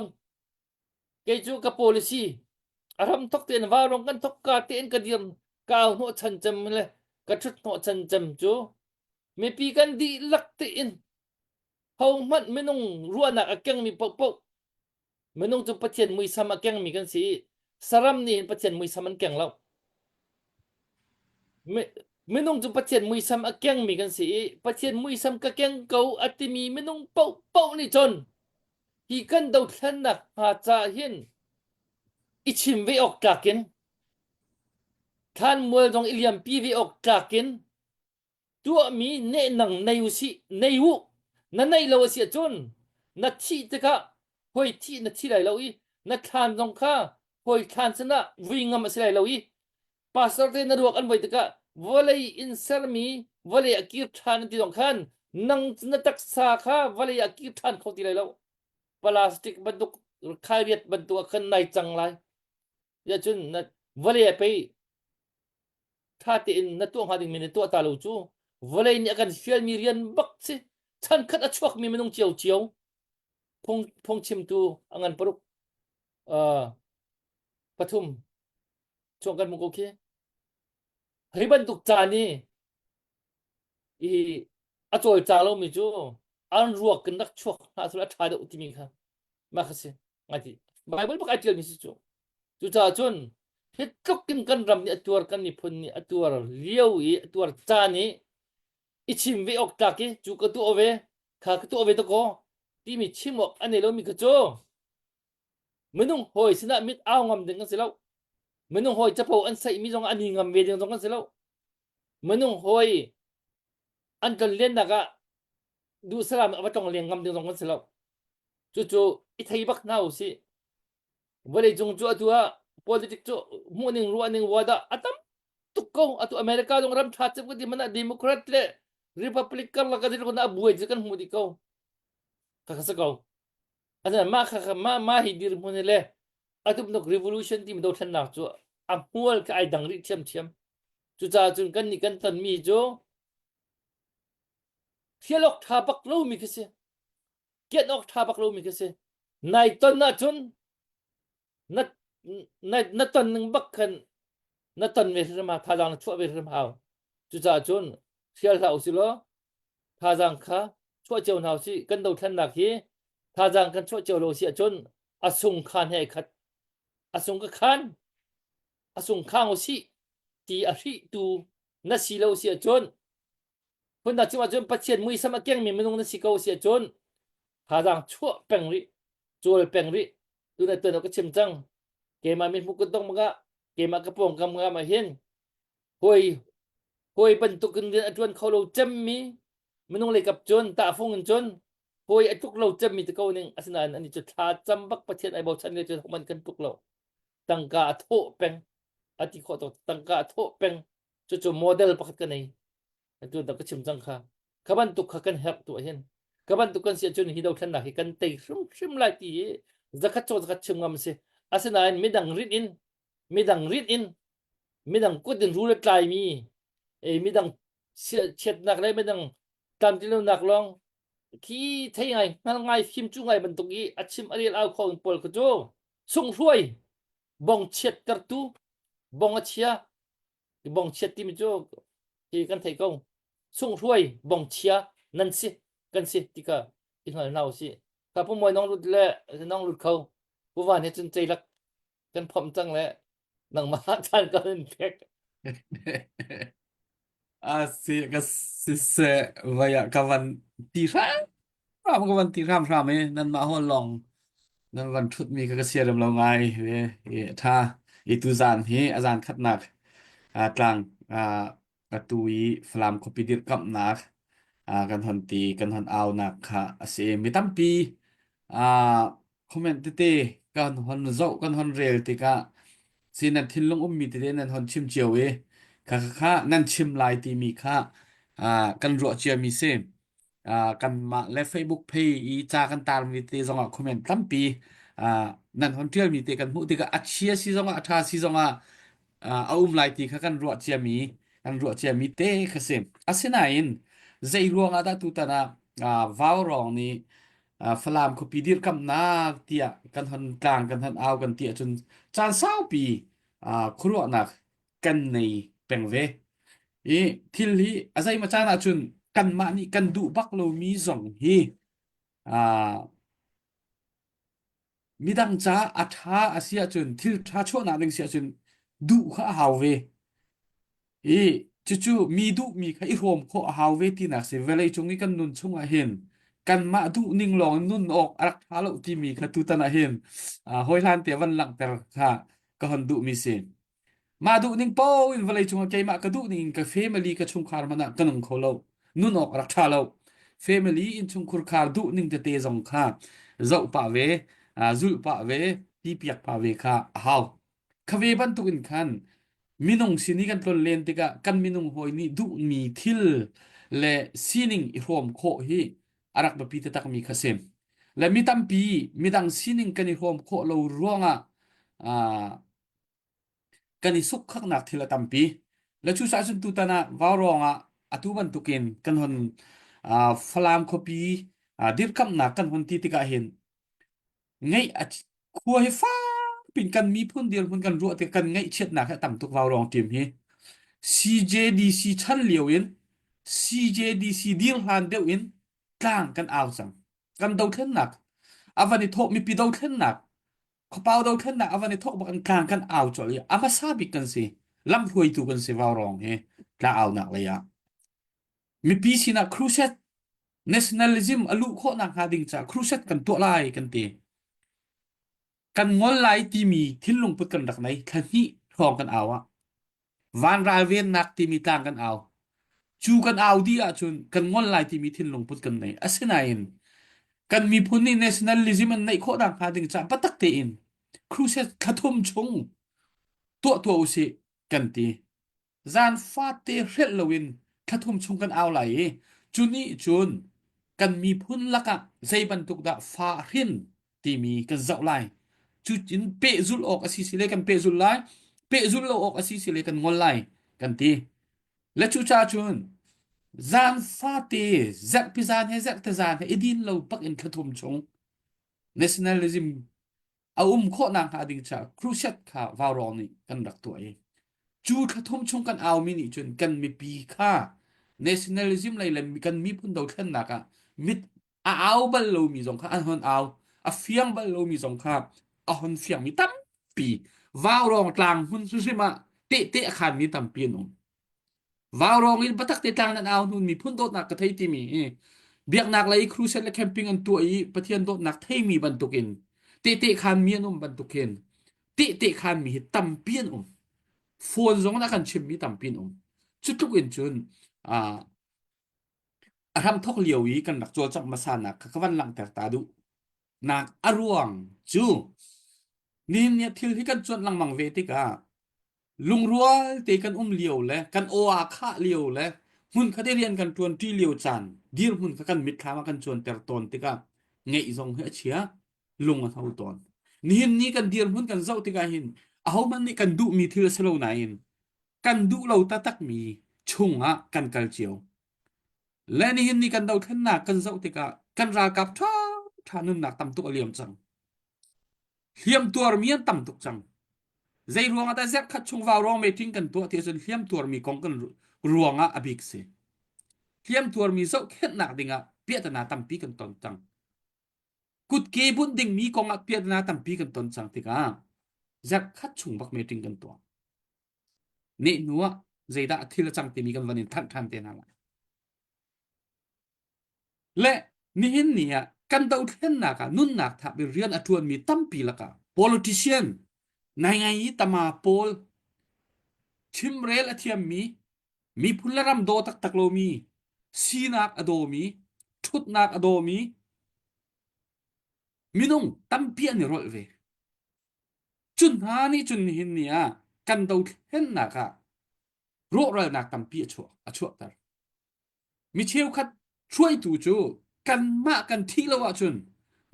kei cu ka policy a ram thok tein vaurawng kan thok ka tein ka dir ka au hnawh chan cem le ka thut hnawh chan cem cu mipi kan dihlak tein hohmanh minung ruahnak a kengmi paohpaoh Minung cu Pathian muisam a kengmi kan si i saram nih hin Pathian muisam an keng lo. Minung cu Pathian muisam a kengmi kan si i Pathian muisam ka keng ko a timi minung paohpaoh nih cun hi kan dothlennak hnga caah hin i chim ve awk tlak in thlanmual zong i liampi ve awk tlak in tuahmi nehnang nei usih nei u na neih lo a si ahcun na thih tikah hawi thih na thi lai lo i na thlan zong kha hawi thlan sinah vui ngam a si lai lo i pastor te na ruak an voi tikah vawlei in sermi vawlei a kir ṭhan an ti zong khan nang na taksa kha vawlei ah kir ṭhan kho ti lai lo plastic bantuk khairiat bantuk ah khan nai cang lai ya cun na vawlei ah pei ṭha tein na tuah hnga dingmi na tuah ta lo cu vawlei nih a kan fialmi rian bak si chan khat a chuakmi minung cio cio phung phungchimtu a ngan paruk uh, pathum chuang kan hmu ko khi hi bantuk caan i i a cawlcang lomi cu an ruak kan rak chuak hna sul a ṭha deuh timi kha mah kha si ngai ti Bible bak ai ṭialmi si cu cucaah cun hi tluk in kan ram nih a tuar kan miphun nih a tuar lio i a tuar caan i i chim ve awk tlak i cu ka tuah ve kha ka tuah ve to ko timi chim awk a nei lomi kha cu minung hawi sinah mit au ngam ding kan si lo minung hawi capo an saihmi zong an i ngam ve ding zong kan si lo minung hawi an tlonlennak ah duhsalam a va tlong leng ngam ding zong kan si lo Cucu i thei bak hna usih. Vawleicung cu atu ah politics cu hmuhning ruahning wadah a tam tuk ko. Atu America zong ram ṭha cem ka ti hmanh ah Democrat le Republic karlak a dirhmun ah a buai cu kan hmuh dih ko. Kha kha si ko. Asinain mah kha mah mah hi dirhmun hi le atu bantuk revolution timi dothlennak cu a hmual kha ai dang rih ṭhiamṭhiam. Cucaah cun kannih kan tonmi cu thial awk ṭha bak lomi khi si. Kianh awk ṭha bak lomi khi si. Nai ton ahcun na na na ton ning bak khan na ton ve hrim hau thazaang na chuah ve hrim hau. Cucaah cun hrial hlah usih law thazaang kha chuah cio hna usih. Kan dothlennak hi thazaang kan chuah cio lo si ahcun a sung khan he ai khat. A sung ka khan a sung khang usih ti a hrihtu na si lo si ahcun phundang chim ahcun Pathian muisam a kengmi minung na si ko si ahcun thazaang chuah peng rih cawl peng rih tuna tuan ka chim cang keimah mi hmu ka dong maka keimah ka pawngkam nga ma hin hoi hoi bantukin rian a tuan kho lo cemmi minung lei kap cun tahfung in cun hoi a tluk lo cemmi te ko ning asinain ani cu thla cam bak Pathian ai bochan le cun homan kan tluk lo tangka a thawh peng a ti khawh tuk tangka a thawh peng cucu model pakhat ka nei tu da ka chim cang kha ka bantuk kha kan herh tu hin ka bantuk kan si ahcun hi dothlennak hi kan tei hrimhrim lai ti hi zakhat cho zakhat chim ngam si asinain midang rit in midang rit in midang kut in rul a tlaimi e midang chiatnak le midang tlamtlinlonak lawng khi thei ngai hngal ngai fim cu ngai bantuk i a chim a rel au kho pawl kha cu sunghruai bong chiattertu bong a chia bong chiat timi cu hi kan thei ko sunghruai bong chia nan si kan si ti kha i hngal hna usih ka pu moi nong lut le nong lut kho pu van he cun ceilak kan phomh cang le nangmah caan kan in pek A si ka siseh vai ah ka van ti hram hram ka van ti hram hram i nanmah hawl lawng nan van ṭhutmi kha ka siarem lo ngai ve i ṭha i tuzaan hi a zan khatnak tlang atu i Falam khuapi dirhkamhnak kan hon ti kan hon aunak kha a si mi tampi comment tete kan hon zoh kan hon rel tikah si nan thinlung ummi tete nan hon chim cio i kha kha nan chim lai timi kha kan ruah ciami si. Kanmah le Facebook page i ca kan tarmi te zongah comment tampi nan hon ṭialmi te kan hmuh tikah a chia si zongah a ṭha si zongah a um lai ti kha kan ruah ciami kan ruah ciami te kha si. Asinain zei ruangah dah tutan ah Vaurawng nih Falam khuapi dirkamhnak tiah kan hon tlang kan hon au kan ti ahcun caan saupi khuaruahnak kan nei peng ve. I thil hi a zeimaw caan ahcun kanmah nih kan duh bak lomi zong hi aa midang caah a ṭha a si ahcun thil ṭha chuahnak ding si ahcun duh kha a hau ve. I cucu mi duhmi kha i hrawm khawh a hau ve tinak si vawlei cung i kan nun chungah hin kanmah duh ning lawng in nun awk a rak ṭha lo timi kha tutan ah hin hawi hlan te van langhter kha ka hon duhmi si. Mah duh ning paoh in vawlei cungah keimah ka duh ning in ka family ka chungkhar hmanh ah ka nung kho lo. Nun awk a rak ṭha lo. Family innchungkhur khar duh ning tete zong kha zoh pah ve, zulh pah ve, ti piak pah ve kha a hau. Kha ve bantuk in khan minung sin i kan tlon len tikah kan minung hawi nih duhmi thil le sining i hrawm khawh hi a rak biapi taktakmi kha si. Le mi tampi midang sining kan i hrawm khawh lo ruangah kan i sukkhaknak thil a tampi. Le cucaah cun tutan ah Vaurawng ah atu bantukin kan hon uh, Falam khuapi uh, dirkamhnak kan hon ti tikah hin ngeih a khua hi fak pin kan miphun dirhmun kan ruah tik kan ngaihchiatnak hi a tam tuk Vaurawng team hi. CJDC chan lio in CJDC dir hlan deuh in tlang kan au cang. Kan dothlennak a van i thawh mipi dothlennak Khuapau dothlennak a van i thawk bak in tlang kan au colh i a hmasa bik kan si. Lamhruaitu kan si Vaurawng hi tlang aunak lei ah. Mipi sinah crusade nationalism a luh khawh nakhnga ding caah crusade kan tuah lai kan ti. Kan ngol lai timi thinlung put kan rak nei. Thla hnih hrawng kan au ah. Van ralvennak timi tlang kan au. Cu kan au dih ahcun kan ngol lai timi thinlung put kan nei. Asinain kan miphun nih nationalism an neih khawh nakhnga ding caah biatak tein crusade thlathum chung tuah tuah usih kan ti. Zan fate hrelh loin thlathum chung kan au lai i cu nih cun kan miphun lakah zei bantuk dah fa hrin timi kan zoh lai. Cu in pehzulh awk a si si le kan pehzulh lai, pehzulh lo awk a si si le kan ngol lai kan ti. Le cucaah cun Zan fate zarhpi zan he zarhte zan he i din lo bak in thla thum chung nationalism a um khawh nak hnga ding caah crusade kha vaurawng nih kan rak tuah i cu thla thum chung kan aumi nih cun kan mipi kha nationalism lei le kan miphun dothlennak ah mit a au bal lomi zong kha an hon au a fiang bal lomi zong kha a hon fiangmi tampi vaurawng tlang hmun hrimhrim ah tehte a khanmi tampi an um Vaurawng in biatak te tlang nan au hnun miphun dawtnak ka thei timi hi biaknak lei crusade le camping an tuah i Pathian dawtnak theimi bantukin tehte khanmi an um bantukin tehte khanmi hi tampi an um. Phone zong in a kan chimmi tampi an um. Cu tluk in cun uh, a hramthok lio i kan rak cawlcangh hmasa nak kha ka van langhter ta duh nak a ruang cu nihin ni thil hi kan cuanh lengmang ve tikah lungrual te kan um lio le kan aw aa khah lio le hmunkhat i rian kan ṭuanṭi lio caan dirhmun kha kan mitthlam ah kan cuanter tawn tikah ngeih zong hi a chia lung a hno tawn nihin ni kan dirhmun kan zoh tikah hin ahohmanh nih kan duhmi thil a si lo nain kan duh lo taktakmi chungah kan kal cio le nihin ni kan dothlennak kan zoh tikah kan ralkap ṭha ṭha nunnak tam tuk a liam cang Hliam tuarmi an tam tuk cang. Zei ruangah dah zerhkhat chung vaurawng meeting kan tuah ti ahcun hliam tuarmi kong kan ruangah a bik si. Hliam tuarmi zohkhenhnak dingah piahtana tampi kan ton cang. Kutke bunh dingmi kongah piahtana tampi kan ton cang tikah zerhkhat chung bak meeting kan tuah. Neh hnu ah zeidah thil a cang timi kan van in thanh ṭhan te hna lai. Le nihin ni ah kan dothlennak ah nunnak thap i rian a ṭuanmi tampi lakah politician ngaingai i tama pawl chimrel a thiammi miphun le ram daw taktak lomi sinak a dawmi ṭhutnak a dawmi minung tampi an i rolh ve. Cu hna nih cun nihin ni ah kan dothlennak ah rawhralnak tampi a chuah a chuahter. Mi cheukhat hruaitu cu kanmah kan thih lo ahcun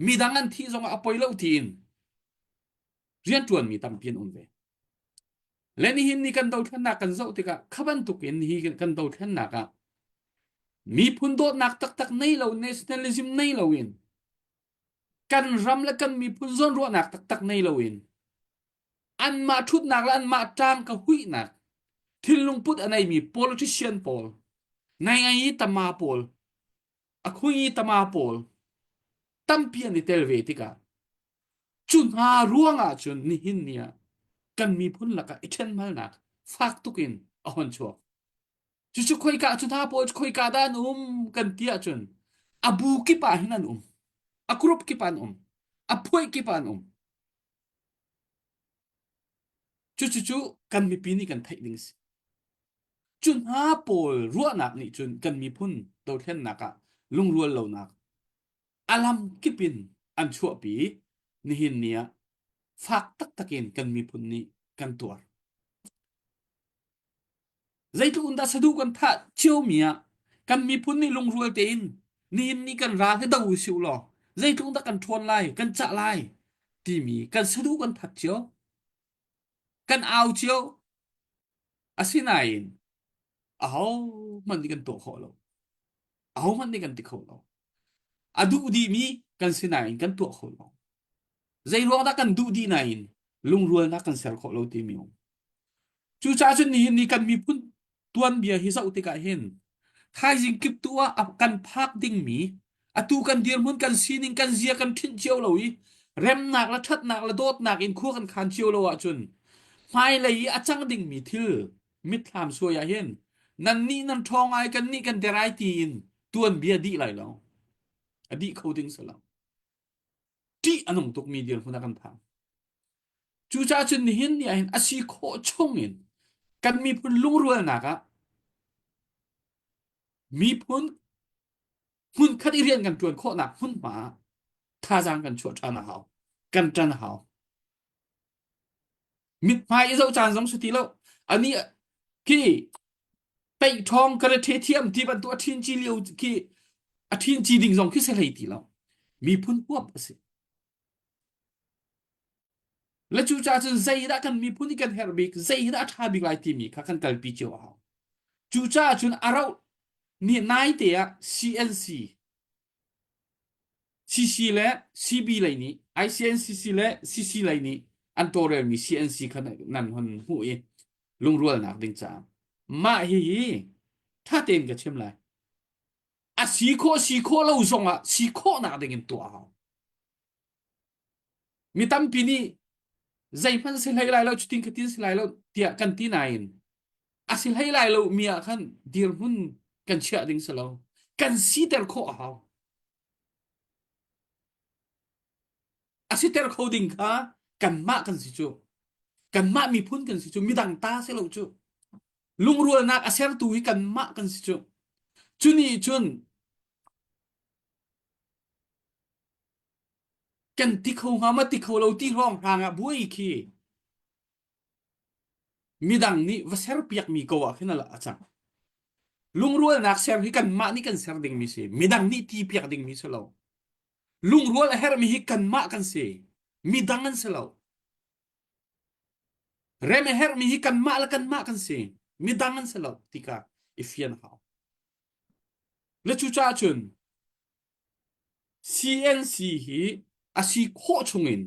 midang an thih zongah a poi lo tiin rianṭuanmi tampi an um ve. Le nihin ni kan dothlennak kan zoh tikah kha bantuk in hi kan dothlennak ah miphun dawtnak taktak nei lo nationalism nei loin kan ram le kan miphun zawnruahnak taktak nei loin anmah ṭhutnak le anmah ṭang ka huihnak thinlung put a neimi politician pawl ngaingai i tama pawl a khui i tama pawl tampi an i tel ve tikah cu hna ruangah cun nihin ni ah kan miphun lakah i ṭhenhmalnak fak tuk in a hon chuak cucu khoika cu hna pawl khoika dah an um kan ti ahcun a bu kip ah hin an um a group kip ah an um a phuai kip ah an um Cucucu kan mipi nih kan theih ding a si. Cu hna pawl ruahnak nih cun kan miphun dothlennak ah lungrual lonak a lam kip in an chuahpi nihin ni ah fak taktak in kan miphun nih kan tuar. Zeitluk in dah saduh kan thah ciomi ah kan miphun nih lungrual tein nihin ni kan ral hi do usih law zeitluk dah kan ṭhawn lai, kan cah lai timi kan saduh kan that cio. Kan au cio. Asinain ahohmanh nih kan tuah khawh lo. Ahohmanh nih kan ti kho lo. A duh dihmi kan si nain kan tuah kho lo. Zeiruang dah kan duh dih nain lungrualnak kan ser khawh lo timi um. Cucaah cun nihin ni kan miphun tuanbia hi zoh tikah hin thaizing kip tu ah kan phak dingmi atu kan dirhmun kan sining kan zia kan ṭhinh cio lo i remnak le ṭhatnak le dawtnak in khua kan khan cio lo ahcun hmailei i a cang dingmi thil mitthlam suai ah hin nan nih nan ṭhawng ai kan nih kan der ai tiin tuanbia dih lai lo a dih kho ding si lo ṭih a nung tukmi dirhmun ah kan phan. Cucaah cun nihin ni ahhin a si khawh chungin kan miphun lungrualnak ah miphun hmunkhat i rian kan ṭuan khawhnak hmunhma ah thazaang kan chuah ṭhan a hau. Kan ṭan a hau. Mithmai i zoh caan zong si ti lo. Ani khi peih ṭhawng karate thiam ti bantuk a ṭhin ci lio khi a ṭhin ci ding zong khi si hlei ti lo. Miphun huap a si. Le cucaah cun zeidah kan miphun i kan herh bik, zeidah a ṭha bik lai timi kha kan kalpi cio a hau. Cucaah cun a rauh Ni naite ah CNC CC le CB lei nih ICNCC le CC lei nih an tawlrelmi CNC kha nan hon hmuh i lungrualnak ding caah mah hihi ṭha tein ka chim lai. A si khawh si khawh lo zongah si khawhnak ding in tuah a hau. Mi tampi nih zeihmanh si hlei lai lo cutin khatin si lai lo tiah kan ti nain a si hlei lai lo mi ah khan dirhmun kan chiah ding si lo. Kan siter khawh a hau. A siter kho ding kha kanmah kan si cu. Kanmah miphun kan si cu midang ta si lo cu. Lungrualnak a sertu hi kanmah kan si cu. Cu nih cun kan ti kho hnga ma ti kho lo ti hrawng hrang ah buai khi midang nih va serpiak mi ko ah khin a cang. Lungrualnak ser hi kanmah nih kan ser dingmi si. Midang nih ti piak dingmi si lo. Lungrual a herhmi hi kanmah kan si. Midang an si lo. Rem a herhmi hi kanmah le kanmah kan si. Midang an si lo ti kha i fian a hau. Le cucaah cun CNC hi a si khawh chungin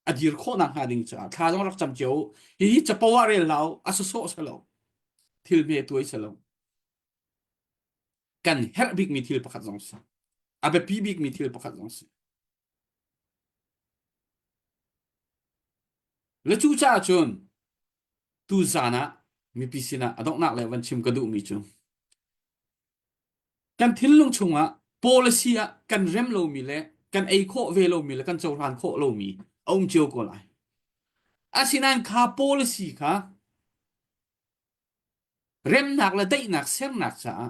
a dir khawh nakhnga ding caah thla zong rak cam cio u. Hihi capo ah rel hlah u, a sawsawh si lo. Thil hme tuai si lo. Kan herh bikmi thil pakhat zong si. A biapi bikmi thil pakhat zong si. Le cucaah cun tu zan ah mipi sinah a donghnak le van chim ka duhmi cu kan thinlung chungah policy ah kan rem lomi le kan ei khawh ve lomi le kan cohlan khawh lomi a um cio ko lai. Asinain kha policy kha remnak le daihnak sernak caah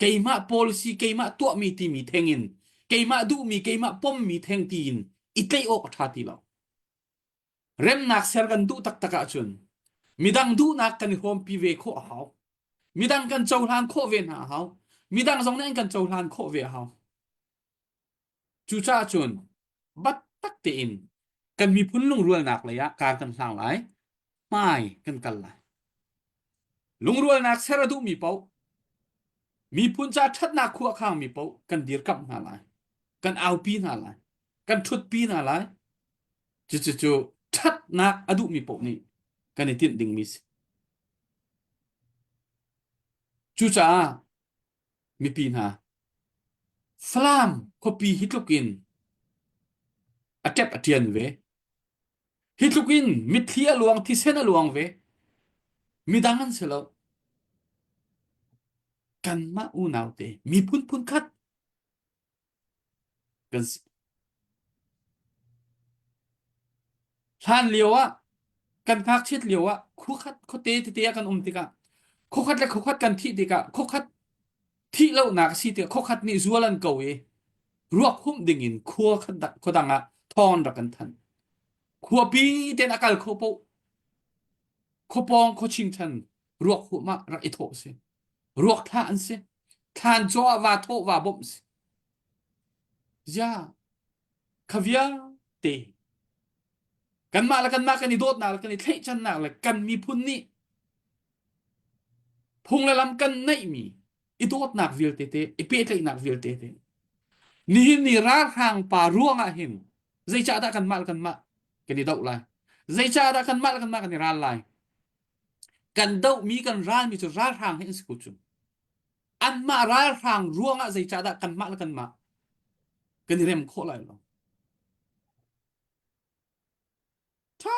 keimah policy keimah tuahmi timi theng in keimah duhmi keimah pommi theng tiin i tlaih awk a ṭha ti lo. Remnak ser kan duh taktak ahcun midang duhnak kan i hrawmpi ve khawh a hau. Midang kan cohlan khawh ve hna a hau. Midang zong nih an kan cohlan khawh ve a hau. Cucaah cun battak tein kan miphun lungrualnak lei ah kar kan hlang lai, hmai kan kal lai. Lungrualnak ser a duhmi paoh, miphun ca ṭhatnak khua khangmi paoh kan dirkamh hna lai, kan aupi hna lai, kan ṭhutpi hna lai. Cucu ṭhatnak a duhmi paoh nih kan i tinh dingmi si. Cucaah mipi hna, Falam khuapi hi tluk in a ṭep a ṭian ve. Hi tluk in mitthli a luang, thisen a luang ve. Midang an si lo. Kanmah unau te miphun phunkhat kan si. Hlan lio ah kan ngakchiat lio ah khuakhat khuate tete ah kan um tikah khuakhat le khuakhat kan thih tikah khuakhat thih lonak a si tikah khuakhat nih zual an ko i ruak humh ding in khua khua dang ah thawng rak kan thanh. Khuapi ten a kal kho poh khuapawng khuaching than ruak humh ah rak i thawh si. Ruak thlah an si. Thlan caw ah va thawh va bawmh si. Zia kha vialte kanmah le kanmah kan i dawtnak le kan i thlaihchannak le kan miphun nih phung le lam kan neihmi i dawtnak vialte te i pehtlaihnak vialte te nihin ni ralhrang pa ruangah hin zeicahdah kanmah le kanmah kan i doh lai zeicahdah kanmah le kanmah kan i ral lai kan dohmi kan ralmi cu ralhrang hi an si ko cu anmah ralhrang ruangah zeicahdah kanmah le kanmah kan i rem khawh lai lo ṭha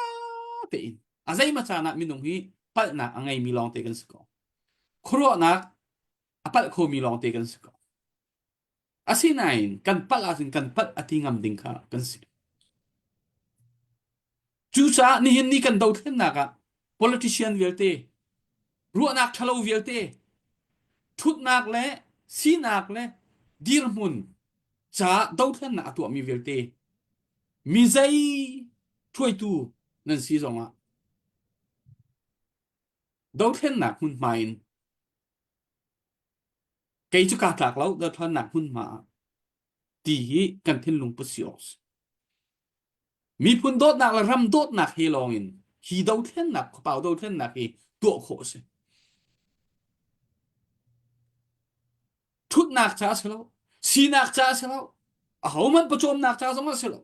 tein a zeimaw caan ah minung hi palhnak a ngeimi lawngte kan si ko khuaruahnak a palh khomi lawngte kan si ko asinain kan palh ahcun kan palh a ti ngam ding kha kan si Cucaah nihin ni kan dothlennak ah politician vialte, ruahnak ṭhalo vialte, ṭhutnak le sinak le dirhmun caah dothlennak a tuahmi vialte, mi zei hruaitu nan si zongah dothlennak hmunhma in kei cu kaa tlak lo dothlennak hmunhma ah ti hi kan thinlung put si awk si. Miphun dawtnak le ram dawtnak he lawng in hi dothlennak khuapau dothlennak hi tuah khawh a si. Ṭhutnak ca a si lo. Sinak ca a si lo. Ahohmanh pawcawmnak ca zong a si lo.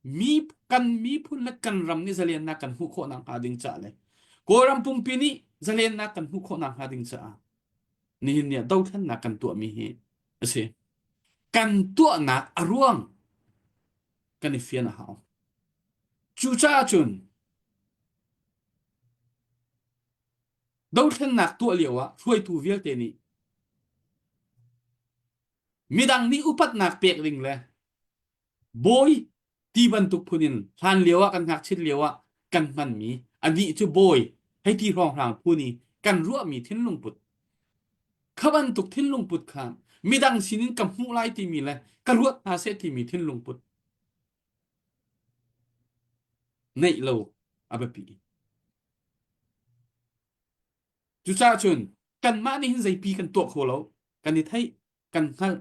Mi kan miphun le kan ram nih zalennak kan hmuh khawh nakhnga ding caah le Kawlram pumpi nih zalennak kan hmuh khawh nakhnga ding caah nihin ni ah dothlennak kan tuahmi hi a si. Kan tuahnak a ruang kan i fian a hau. Cucaah cun dothlennak tuah lio ah hruaitu vialte nih midang nih upatnak pek ding le bawi ti bantuk phun in hlan lio ah kan ngakchit lio ah kan hmanmi anih cu bawi hei ti hrawnghrang phun i kan ruahmi thinlung put kha bantuk thinlung put kha midang sinin ka hmuh lai timi le ka ruat hna seh timi thinlung put neih lo a biapi. Cucaah cun kanmah nih hin zeipi kan tuah kho lo kan i theih kan hngalh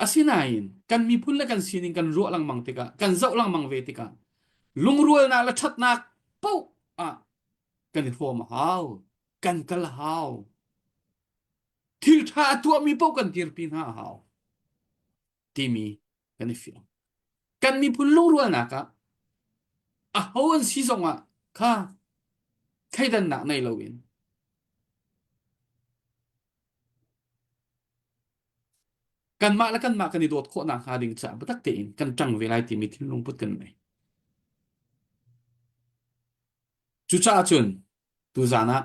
Asinain kan miphun le kan sining kan ruah lengmang tikah, kan zoh lengmang ve tikah lungrualnak le ṭhatnak paoh ah kan i hrawm a hau, kan kal a hau. Thil ṭha a tuahmi paoh kan dirpi hna a hau timi kan i fiang. Kan miphun lungrualnak ah aho an si zongah kha thleidannak nei loin Kanmah le kanmah kan i dawt khawh nakhnga ding caah biatak tein kan ṭang ve lai timi thinlung put kan ngei. Cucaah cun tuzaan ah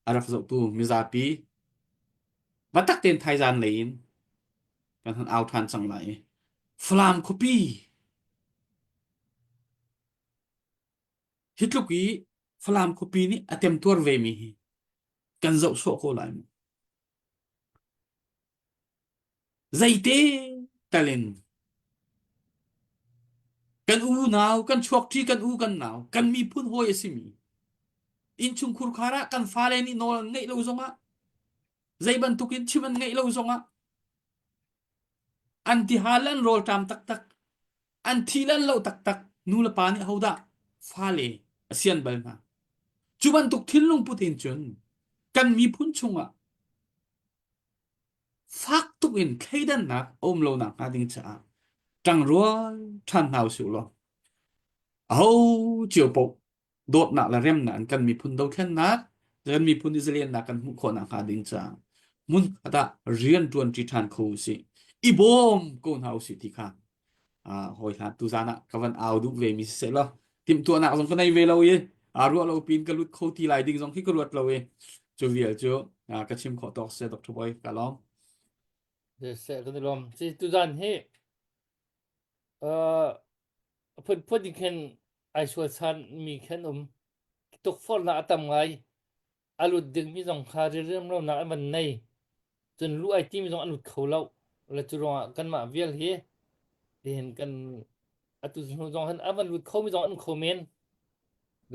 a rak zohtu mizapi biatak tein thaizaan lei in kan han au ṭhan cang lai i Falam khuapi hi tluk i Falam khuapi nih a temtuar vemi hi kan zoh sawh ko lai mu. Zeite tal in kan unau, kan chuakṭi kan u kan nau, kan miphun hawi a simi innchungkhur khar ah kan fale nih nawl an ngeih lo zongah zei bantukin chim an ngeih lo zongah an tihal an rawlṭam taktak an thi le an lo taktak nu le pa nih hodah fale a sian bal hna cu bantuk thinlung put in cun kan miphun chungah fak tuk in thleidannak a um lo nak hnga ding caah ṭangrual ṭhan hna usih law aho cio paoh dawtnak le remnak in kan miphun dothlennak kan miphun i zalennak kan hmuh khawh nakhnga ding caah hmun khat ah rian ṭuanṭi ṭhan kho usih i bawm ko hna usih ti kha hawi hlan tuzan ah ka van au duh ve mi siseh law timhtuahnak zong ka nei ve lo i ruah lo pin ka lut kho ti lai ding zong khi ka ruat lo i cu vial cu ka chim khawh tawk se Dr. Boy ka lawm. Seh kan i lawm. Si tuzan hi uh, phunphun in khin ai sual san mi khin um tukforhnak a tam ngai a lut dingmi zong kha rilrem lonak an van nei cun lu ai timi zong an lut kho lo le cu ruangah kanmah vial hi tihin kan atu hnu zong han a van lut kho mi zong an kho men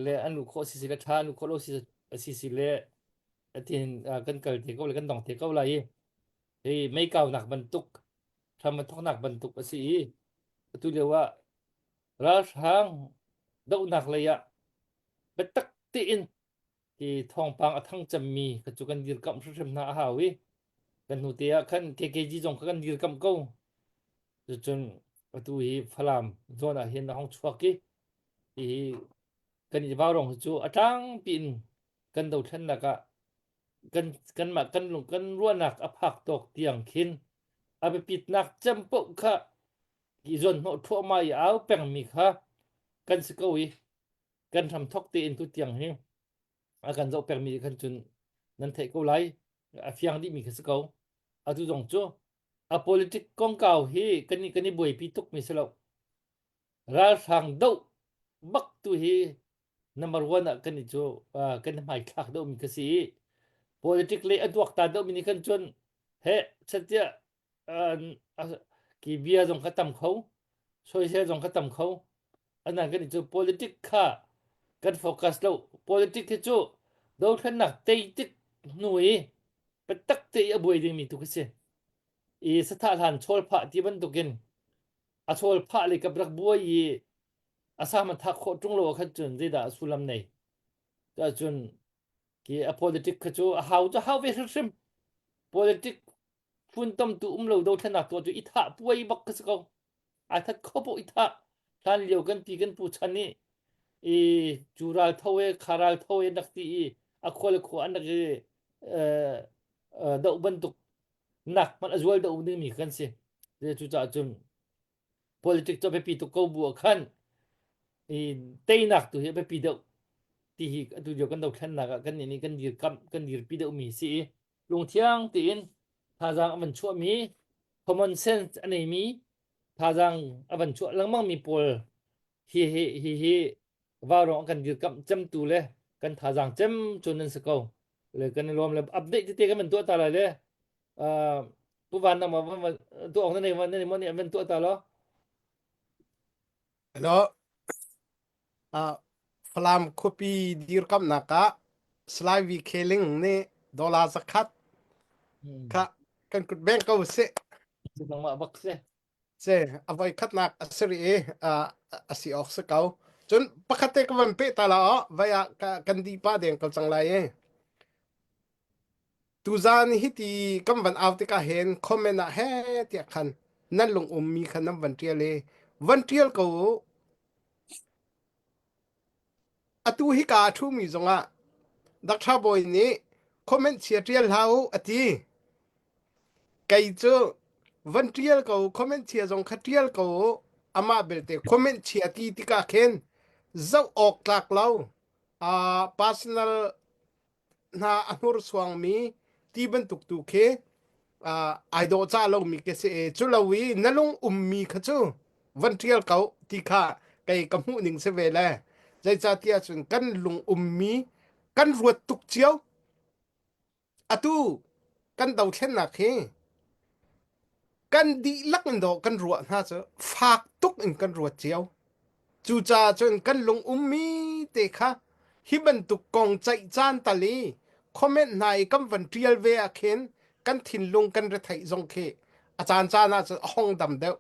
le an luh khawh si si le tha an luh khawh lo si si si le tihin kan kal te ko le kan dong te ko lai i hi mei kaunak bantuk hram an thawknak bantuk a si i atu lio ah ralhrang dohnak lei ah biatak tein ti thawngpang a thang cemmi kha cu kan dirkamh hrimhrim hna a hau i kan hnu te ah khan KKG zong kha kan dirkamh ko cucun atu hi Falam zawn ah hin a hong chuak i hi kan i vaurong hi cu a tlangpi in kan dothlennak ah kan kanmah kan lung kan ruahnak a phak tawk tiang khin a biapitnak cem paoh kha i zawn hnawh thluahmah i au pengmi kha kan si ko i kan hram thok tein tu tiang hi a kan zoh pengmi khan cun nan theih ko lai a fiang dihmi kha si ko atu zong cu a politic kongkau hi kan i kan i buaipi tuk mi si lo ralhrang doh bak tu hi number one ah kan i cu kan i hmaithlak deuh mi kha si i politic lei a tuaktan deuh mi nih khan cun he chatiah ki bia zong kha tam kho soisel zong kha tam kho anan kan i cu politic kha kan focus lo politic hi cu dothlennak tei tik hnu i biatak te i a buai dingmi tu khi si i sathah hlan chawl phah ti bantukin a chawl phah le kap rak buai i a sa man thak khawh ṭung lo ah khan cun zeidah a sullam nei cun ki a politic kha cu a hau cu hau ve hrimhrim. Politic funtomtu um lo dothlennak tuah cu i thah puai bak ka si ko. Ai that kho poh i thah. Hlan lio kan pi kan pu chan i i cu ral tho e kha ral tho e nak ti i a khua le khua an rak i doh bantuk nak hmanh a zual deuh dingmi kan si. Cucaah cun politics cu a biapi tuk ko bu ah khan i teinak tu hi a biapi deuh ti hi atu lio kan dothlennak ah kan nih nih kan dirkamh kan dirpi deuhmi si i lungthiang tein thazaang a van chuahmi common sense a neimi thazaang a van chuah lengmangmi pawl hi hi hi hi vaurawng a kan dirkamh cemtu le kan thazaang cem cu nan si ko le kan i lawm le update tete kan van tuah ta lai le uh, Pu Van nangmah van tuah awk na nei na nei maw nih an van tuah ta lo Hello. Uh, Falam khuapi dirkamnak ah Salai VK Ling nih dollar zakhat kha kan kut beng ko sih. Nangmah bak si. Se a voi khatnak a si rih i a si awk si ko. Cun pakhat te ka van peh ta la aw vai ah kan di pa deng ko cang lai i. Tuzaan hiti kan van au tikah hin comment ah he tiah khan nan lung ummi kha nan van ṭial i van ṭial ko u. Atu hika a ṭhumi zongah Dr. Bawi nih comment chia ṭial hlah u a ti. Kei cu van ṭial ko u, comment chia zong kha ṭial ko u. Amah belte comment chia ti tikah khin zoh awk tlak lo uh, personal hna a hnursuangmi ti bantuk tu khi uh, ai dawhcah lomi khi si i cu lo i na lung ummi kha cu van ṭial ko ti kha kei ka hmuh ning si ve le zeicahtiah cun kan lung ummi kan ruat tuk cio atu kan dothlennak hi Kan dihlak in dawh kan ruah hna cu fak tuk in kan ruat cio. Cucaah cun kan lung ummi te kha hi bantuk kong ceih caan tal i comment hna i kan van ṭial ve ah khin kan thinlung kan retheih zong khi a caan caan ah cun a hong dam deuh.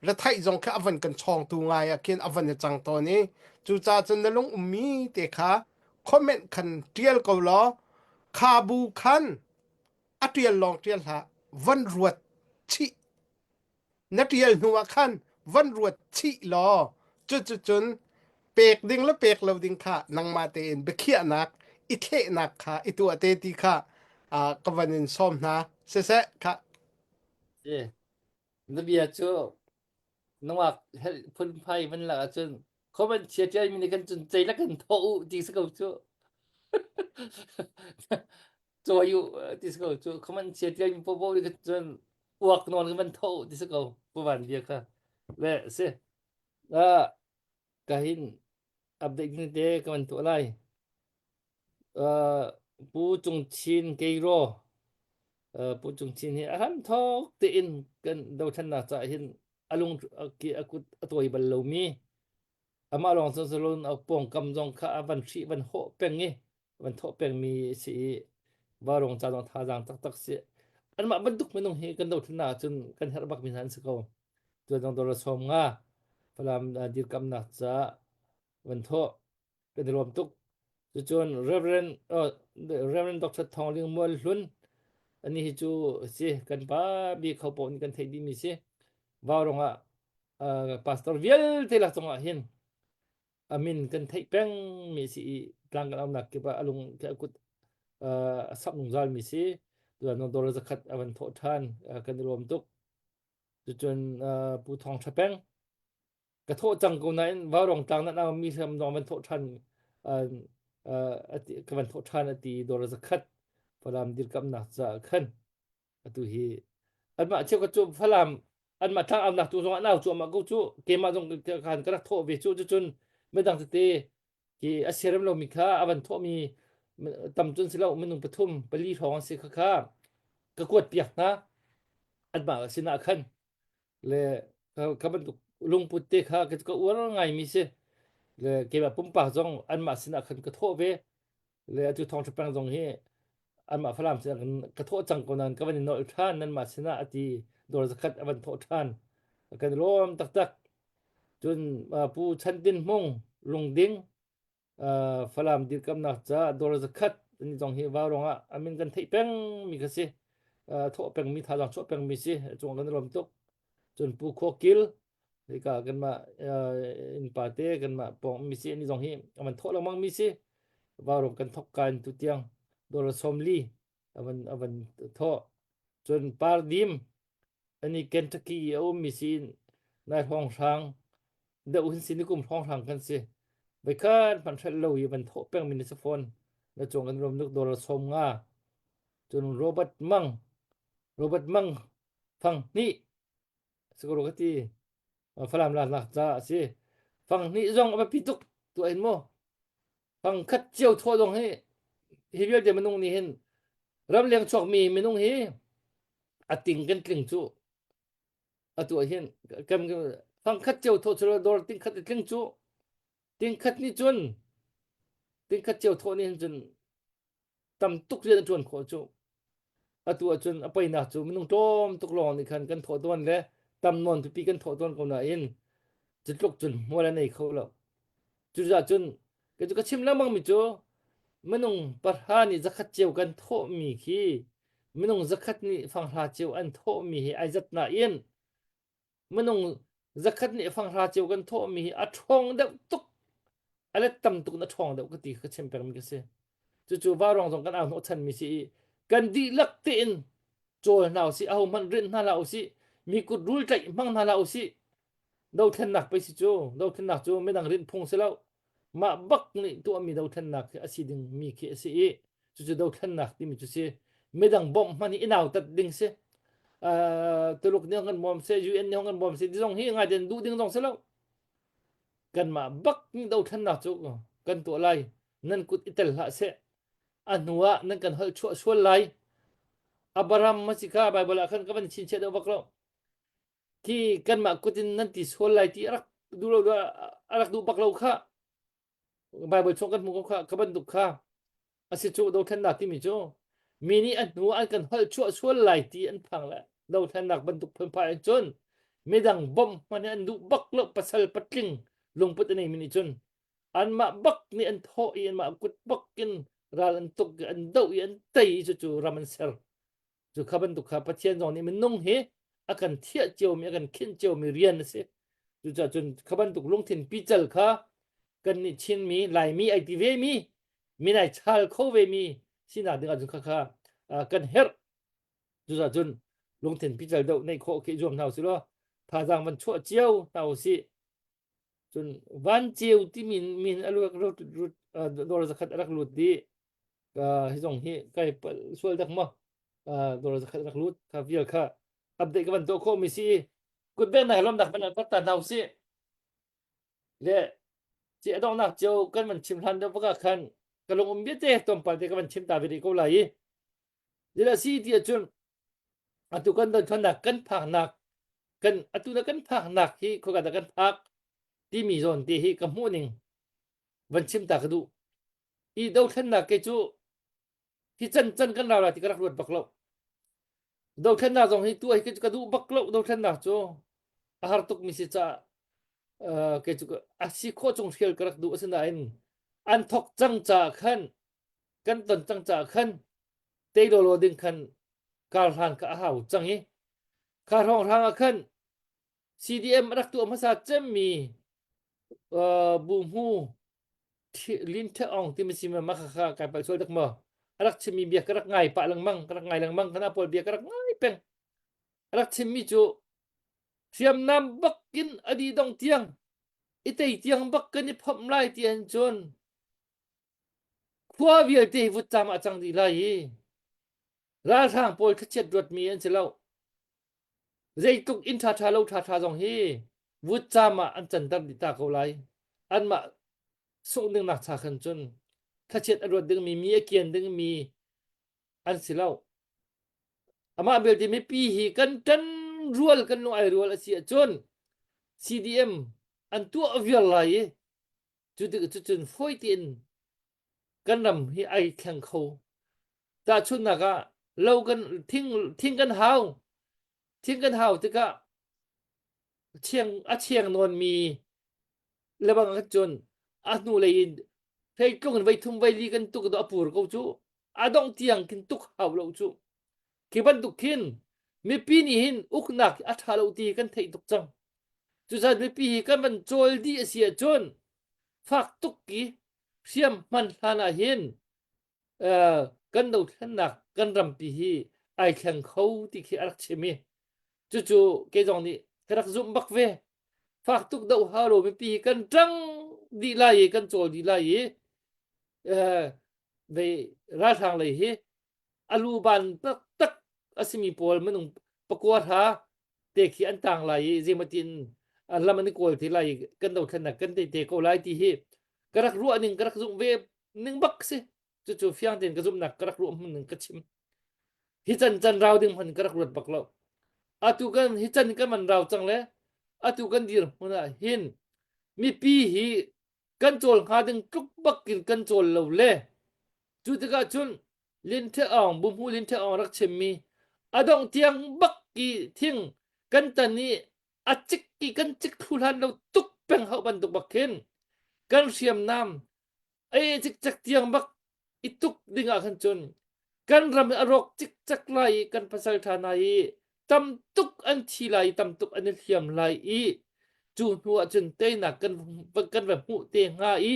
Retheih zong khi a van kan chawngtu ngai ah khin a van i cang tawn i cucaah cun na lung ummi te kha comment khan ṭial ko law kha bu khan a ṭial lawng ṭial hlah van ruat chih na ṭial hnu ah khan van ruat chih law cucucun pek ding le pek lo ding kha nangmah tein biakhiahnak i thlehnak kha i tuah te ti kha ka van in sawm hna siseh kha Na bia cu nungak phunphai van lak ahcun comment chia ṭial mi nih kan cun cei la kan thawh u ti si ko cu cawi u ti si ko cu comment chia ṭial mi popo nih kan cun uak nawn kan van thawh u ti si ko pu van bia kha le si ah ka hin update ni te ka van tuah lai Pu Cung Chin Keiraw Pu Cung Chin hi a hramthawk tein kan dothlennak caah hin a lung a kut a tawi bal lomi amah lawng cun salon a pawngkam zong kha a van hrih van hawh peng i van thawh pengmi a si i vaurawng ca zong thazaang taktak si anmah bantuk minung hi kan dothlennak ahcun kan herh bakmi hna an si ko tuan zong dollar 50 Falam dirkamnak caah van thawh kan i lawm tuk. Cucun Reverend, uh, Reverend Dr. Thawng Ling Mual Hlun ani hi cu si kan pa bi kho paoh nih kan theih dihmi si. Vaurong ah uh, pastor vialte lak cungah hin amin kan theih peng mi si i tlang kan aunak kip ah alung a kut uh, a sak zungzal mi si. Tuan dollar zakhat a van thawh ṭhan uh, kan i lawm tuk. Cucun uh, Pu Thawng Ṭha Peng ka thawh cang ko nain vaurawng tlang nan mi hlam dong van thawh ṭhan ka van thawh ṭhan a ti dawr zakhat Falam dirkamnak caah khan atu hi anmah cheu ka cu Falam anmah tlang aunak tu zong an au cuahmah ko cu keimah zong khan ka rak thawh ve cu cucun midang tete ki a siarem lomi kha a van thawhmi tam cun si lo minung pathum pali hrawng an si kha kha ka kuat piak hna anmah sinah khan le ka bantuk lungput te kha ka ka uar ngaimi si le keimah pumpak zong anmah sinah khan ka thawh ve le atu thawngṭha peng zong hi anmah Falam sinah kan ka thawh cang ko nain ka van i nolh ṭhan nanmah sinah ati dawr zakhat a van thawh ṭhan kan lawm taktak cun Pu Chan Tin Hmung Lungding Falam dirkamnak caah dawr zakhat ani zong hi vaurawng ah amin kan theih peng mi kha si. Thawh pengmi thazaang chuah pengmi si cung kan lawm tuk. Cun Pu Khua Kil hika kanmah innpa te kanmah pawng mi si ani zong hi aman thawh lengmang mi si. Vaurawng kan thok ka in tu tiang dollar 40 avan avan thawh. Cun Pardim ani Kentucky i a ummi si nai hrawng hrang deuh hin si nikum hrawng hrang kan si. Veikhat hmanh hrelh lo i van thawh pengmi na si fawn. Na cung kan rom nuk dollar 50. Cun Robert Mang Robert Mang fang hnih sikoro ka ti Falam laknak ca a si. Fang hnih zong a biapi tuk tuah hin mu. Fang khat cio thawh zong hi hi vialte minung nih hin ramleng chuakmi minung hi a ting kan tling cu atu ah hin kan fang khat cio thawh cu dawr ting khat i tling cu ting khat nih cun ting khat cio thawh nih hin cun tam tuk rian a ṭuan khawh cu. Atu ahcun a poinak cu minung tlawm tuk lawng nih khan kan thawh tawn le tam nawn pipi kan thawh tawn ko nain cu tluk cun hmual a nei kho lo. Cucaah cun kei cu ka chim lengmang mi cu minung pahra nih zakhat cio kan thawhmi khi minung zakhat nih fanghra cio an thawhmi hi ai zat nain minung zakhat nih fanghra cio kan thawhmi hi a ṭhawng deuh tuk a let tam tuk in a ṭhawng deuh ka ti ka chim pengmi ka si cucu vaurawng zong kan au hnawh chanmi si i kan dihlak tein cawl hna usih aho hmanh rinh hna hlah usih mi kut rul tlaih hmang hna hlah usih dothlennak pei si cu dothlennak cu midang rinh phung si lo mah bak nih tuahmi dothlennak khi a si ding mi khi a si i cucu dothlennak timi cu si midang bawmh hman hi i nautat ding si Tuluk nih kan bawm seh UN nih kan bawm seh ti zong hi ngai den duh ding zong si lo kanmah bak nih dothlennak cu kan tuah lai nan kut i tel hlah seh a hnu ah nan kan holh chuah sual lai Abraham ma si kha Bible ah khan ka van chinchiah deuh bak lo khi kanmah kut in nan ti sual lai ti a rak duh lo a rak duh bak lo kha Bible chung kan hmuh ko kha ka bantuk kha a si cu dothlennak timi cu mi nih a hnu an kan holh chuah sual lai ti an phang le dothlennak bantuk phunphai in cun midang bawmh hmanh an duh bak lo pasal patling lungput a neimi nih cun anmah bak nih an thawh i anmah kut bak in ral an tuk i an doh i an tei i cucu ram an ser Cu kha bantuk kha Pathian zong nih minung hi a kan thiah ciomi, a kan khinh ciomi rian a si. Cucaah cun kha bantuk lungthin pical kha kan nih Chinmi, Laimi ai ti vemi, min ai chal kho vemi sinak ding ahcun khakha kan herh. Cucaah cun lungthin pical deuh neih khawh khi zuam hna usih law thazaang van chuah cio hna usih. Cun van ceu timi min a lut dawr zakhat a rak lut dih. Hi zong hi kai sual dak maw? Dawr zakhat rak lut kha vial kha update ka van tuah khawh mi si i kutbeng nak lomnak van rak ta hna usih. Le ci a donghnak cio kan van chim hlan deuh baka khan ka lung um biate tlawmpal te ka van chim ta ve rih ko lai i. Zeidah si ti ahcun atu kan dothlennak kan phaknak kan atu na kan phaknak hi khoika dah kan phak timi zawn te hi ka hmuh ning van chim ta ka duh. I dothlennak ke cu hi can can kan rau lai ti ka rak ruat bak lo. Dothlennak zong hi tu hi ka duh bak lo dothlennak cu a har tuk mi si caah uh, kei cu a si khawh chung hrial ka rak duh asinain an thok cang caah khan kan ton cang caah khan tei lawlaw ding khan kar hlan kha a hau cang i kha hrawng hrang ah khan CDM a rak tuah hmasa cemmi uh, bu hmu Lin The Aung timi si ma kha kha kai palh sual dak maw a rak chimmi bia ka rak ngai pah lengmang ka rak ngai lengmang kana pawl bia ka rak ngai peng a rak chimmi cu hriamnam bak in a di dong tiang i tei tiang bak kan i phomh lai ti an cun khua vialte hi vutcam ah cang dih lai i ralhrang pawl thlachiat ruatmi an si lo Zeitluk inn ṭhaṭha lo ṭhaṭha zong hi vutcam ah an canter dih ta ko lai. Anmah sungh dingnak cha khan cun thlachiat a ruat dingmi, mi a kian dingmi an si lo. Amah belte mipi hi kan ṭan rual kan lung ai rual a si ahcun CDM an tuah viar lai i cu tik cucun fawi tein kan ram hi ai thleng kho. Tahchunhnak ah lo kan thing thing kan hau. Thing kan hau tikah chiang a chiang nawnmi lebang ah cun a hnu lei in theitlung in voi thum voi li kan tuk a pur ko cu. A dongh tiang khin tuk hau lo cu. Khi bantuk khin mipi nih hin uknak a ṭha lo ti kan theih tuk cang. Cucaah mipi hi kan van cawl dih a si ahcun fak tuk i hriam hman hlan ah hin kan dothlennak kan rampi hi ai thleng kho ti khi a rak chim i cucu kei zong nih ka rak zumh bak ve. Fak tuk doh hau lo mipi hi kan ṭang dih lai i kan cawl dih lai i ve ralhrang lei hi a luban taktak a simi pawl minung pakua hra te khi an tang lai i zeimatin lam an i kawl te lai i kan dothlennak kan tei te ko lai ti hi ka rak ruah ning ka rak zumh ve ning bak si cucu fiang tein ka zumhnak ka rak ruah hmun ning ka chim hi can can rau ding hman ka rak ruat bak lo atu kan hi can kan man rau cang le atu kan dir hmun ah hin mipi hi kan cawl hnga ding tluk bak in kan cawl lo le cu tikah cun Lin The Aung Buhmu Lin The Aung rak chimmi a dongh tiang bak i thing kan tan i a cik i kan cik thlu hlan lo tuk peng hauh bantuk bak khin kan hriamnam ei cikcek tiang bak i tuk ding ah khan cun kan ram a rawk cikcek lai i kan pasal ṭha hna i tam tuk an thi lai i tam tuk an i hliam lai i cu hnu ah cun teinak kan kan va hmuh te hnga i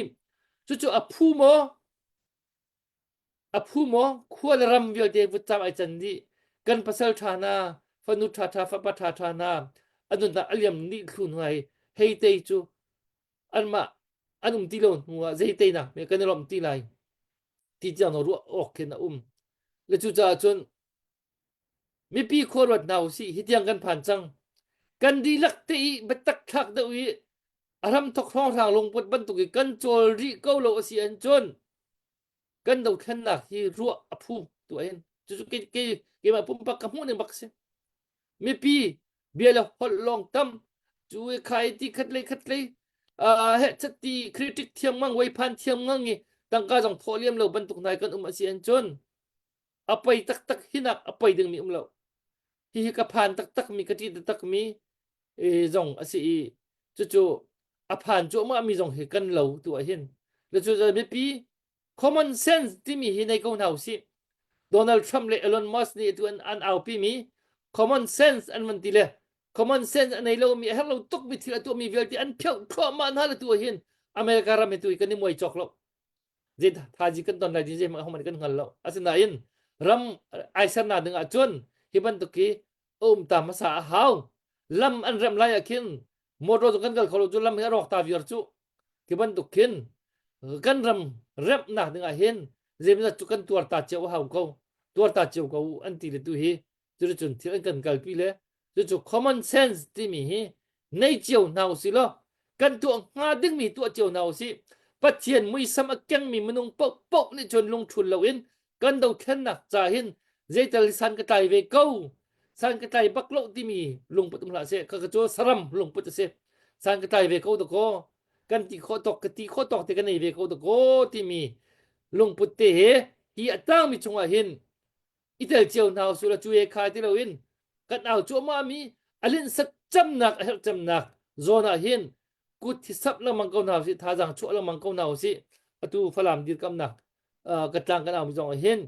cucu a phu maw a phu maw khua le ram vialte vutcam ai can dih kan pasal ṭha hna fanu ṭha ṭha fapa ṭha ṭha hna an nunnak a liam dih thlu hnu ai hei tei cu anmah an um ti lo hnu ah zei teinak me kan i lawmh ti lai ti tiang no ruah awk khin a um le cucaah cun mipi khua ruat hna usih hi tiang kan phan cang kan dihlak te i biatak thlak deuh i a ram thok hrawnghrang lungput bantuk i kan cawl rih ko lo a si an cun kan dothlennak hi ruah a phu tu hin cucu ke ke keimah pumpak ka hmuh ning bak si mipi bia le holh lawng tam cu khai ti khat lei khat lei he chat ti critic thiam ngang wei phan thiam ngang i tangka zong thawh liam lo bantuk nai kan um a si an cun a poi taktak hinak a poi ding mi um lo hi hi ka phan taktak mi ka ṭih taktak mi zong a si i cucu a phan cuahmah mi zong hi kan lo tu ah hin le cu mipi common sense timi hi nei ko hna usih Donald Trump le Elon Musk nih tu an, an aupi mi common sense an van ti le common sense a nei lo mi a herh lo tuk mi thil a tuah mi vialte an pheuh thluahmah hna le tu ah hin America ram hi tu hi kan i muai cawk lo zei thazi kan ton lai din zei hmanh kan hngal lo asinain ram ai sernak ding ah cun hi bantuk hi a um ta hmasa a hau lam an remh lai ah khin motor cu kan kal kho lo cu lam hi a rawk ta viar cu khi bantuk khin kan ram remhnak ding ah hin zeimawzat cu kan tuar ta cio a hau ko tuar ta cio ko an ti le tu hi cuticun thil an kan kalpi le cucu common sense timi hi nei cio hna usih law kan tuah hnga dingmi tuah cio hna usih Pathian muisam a kengmi minung paohpaoh nih cun lungthul loin kan dothlennak ca hin zeital san ka tlai ve ko san ka tlai bak lo timi lungput um hlah seh ka cu saram lungput a si san ka tlai ve ko dakaw kan ti khawh tawk ka ti khawh tawk te ka nei ve ko dakaw timi lungput te he hi a tangmi chungah hin i tel cio hna usih law cu he kha ti loin kan au cuahmah mi a linhsat camnak a herh camnak zawn ah hin kut hi sap lengmang ko hna usih thazaang chuah lengmang ko hna usih atu Falam dirkamnak ka tlang kan au mi zong ah hin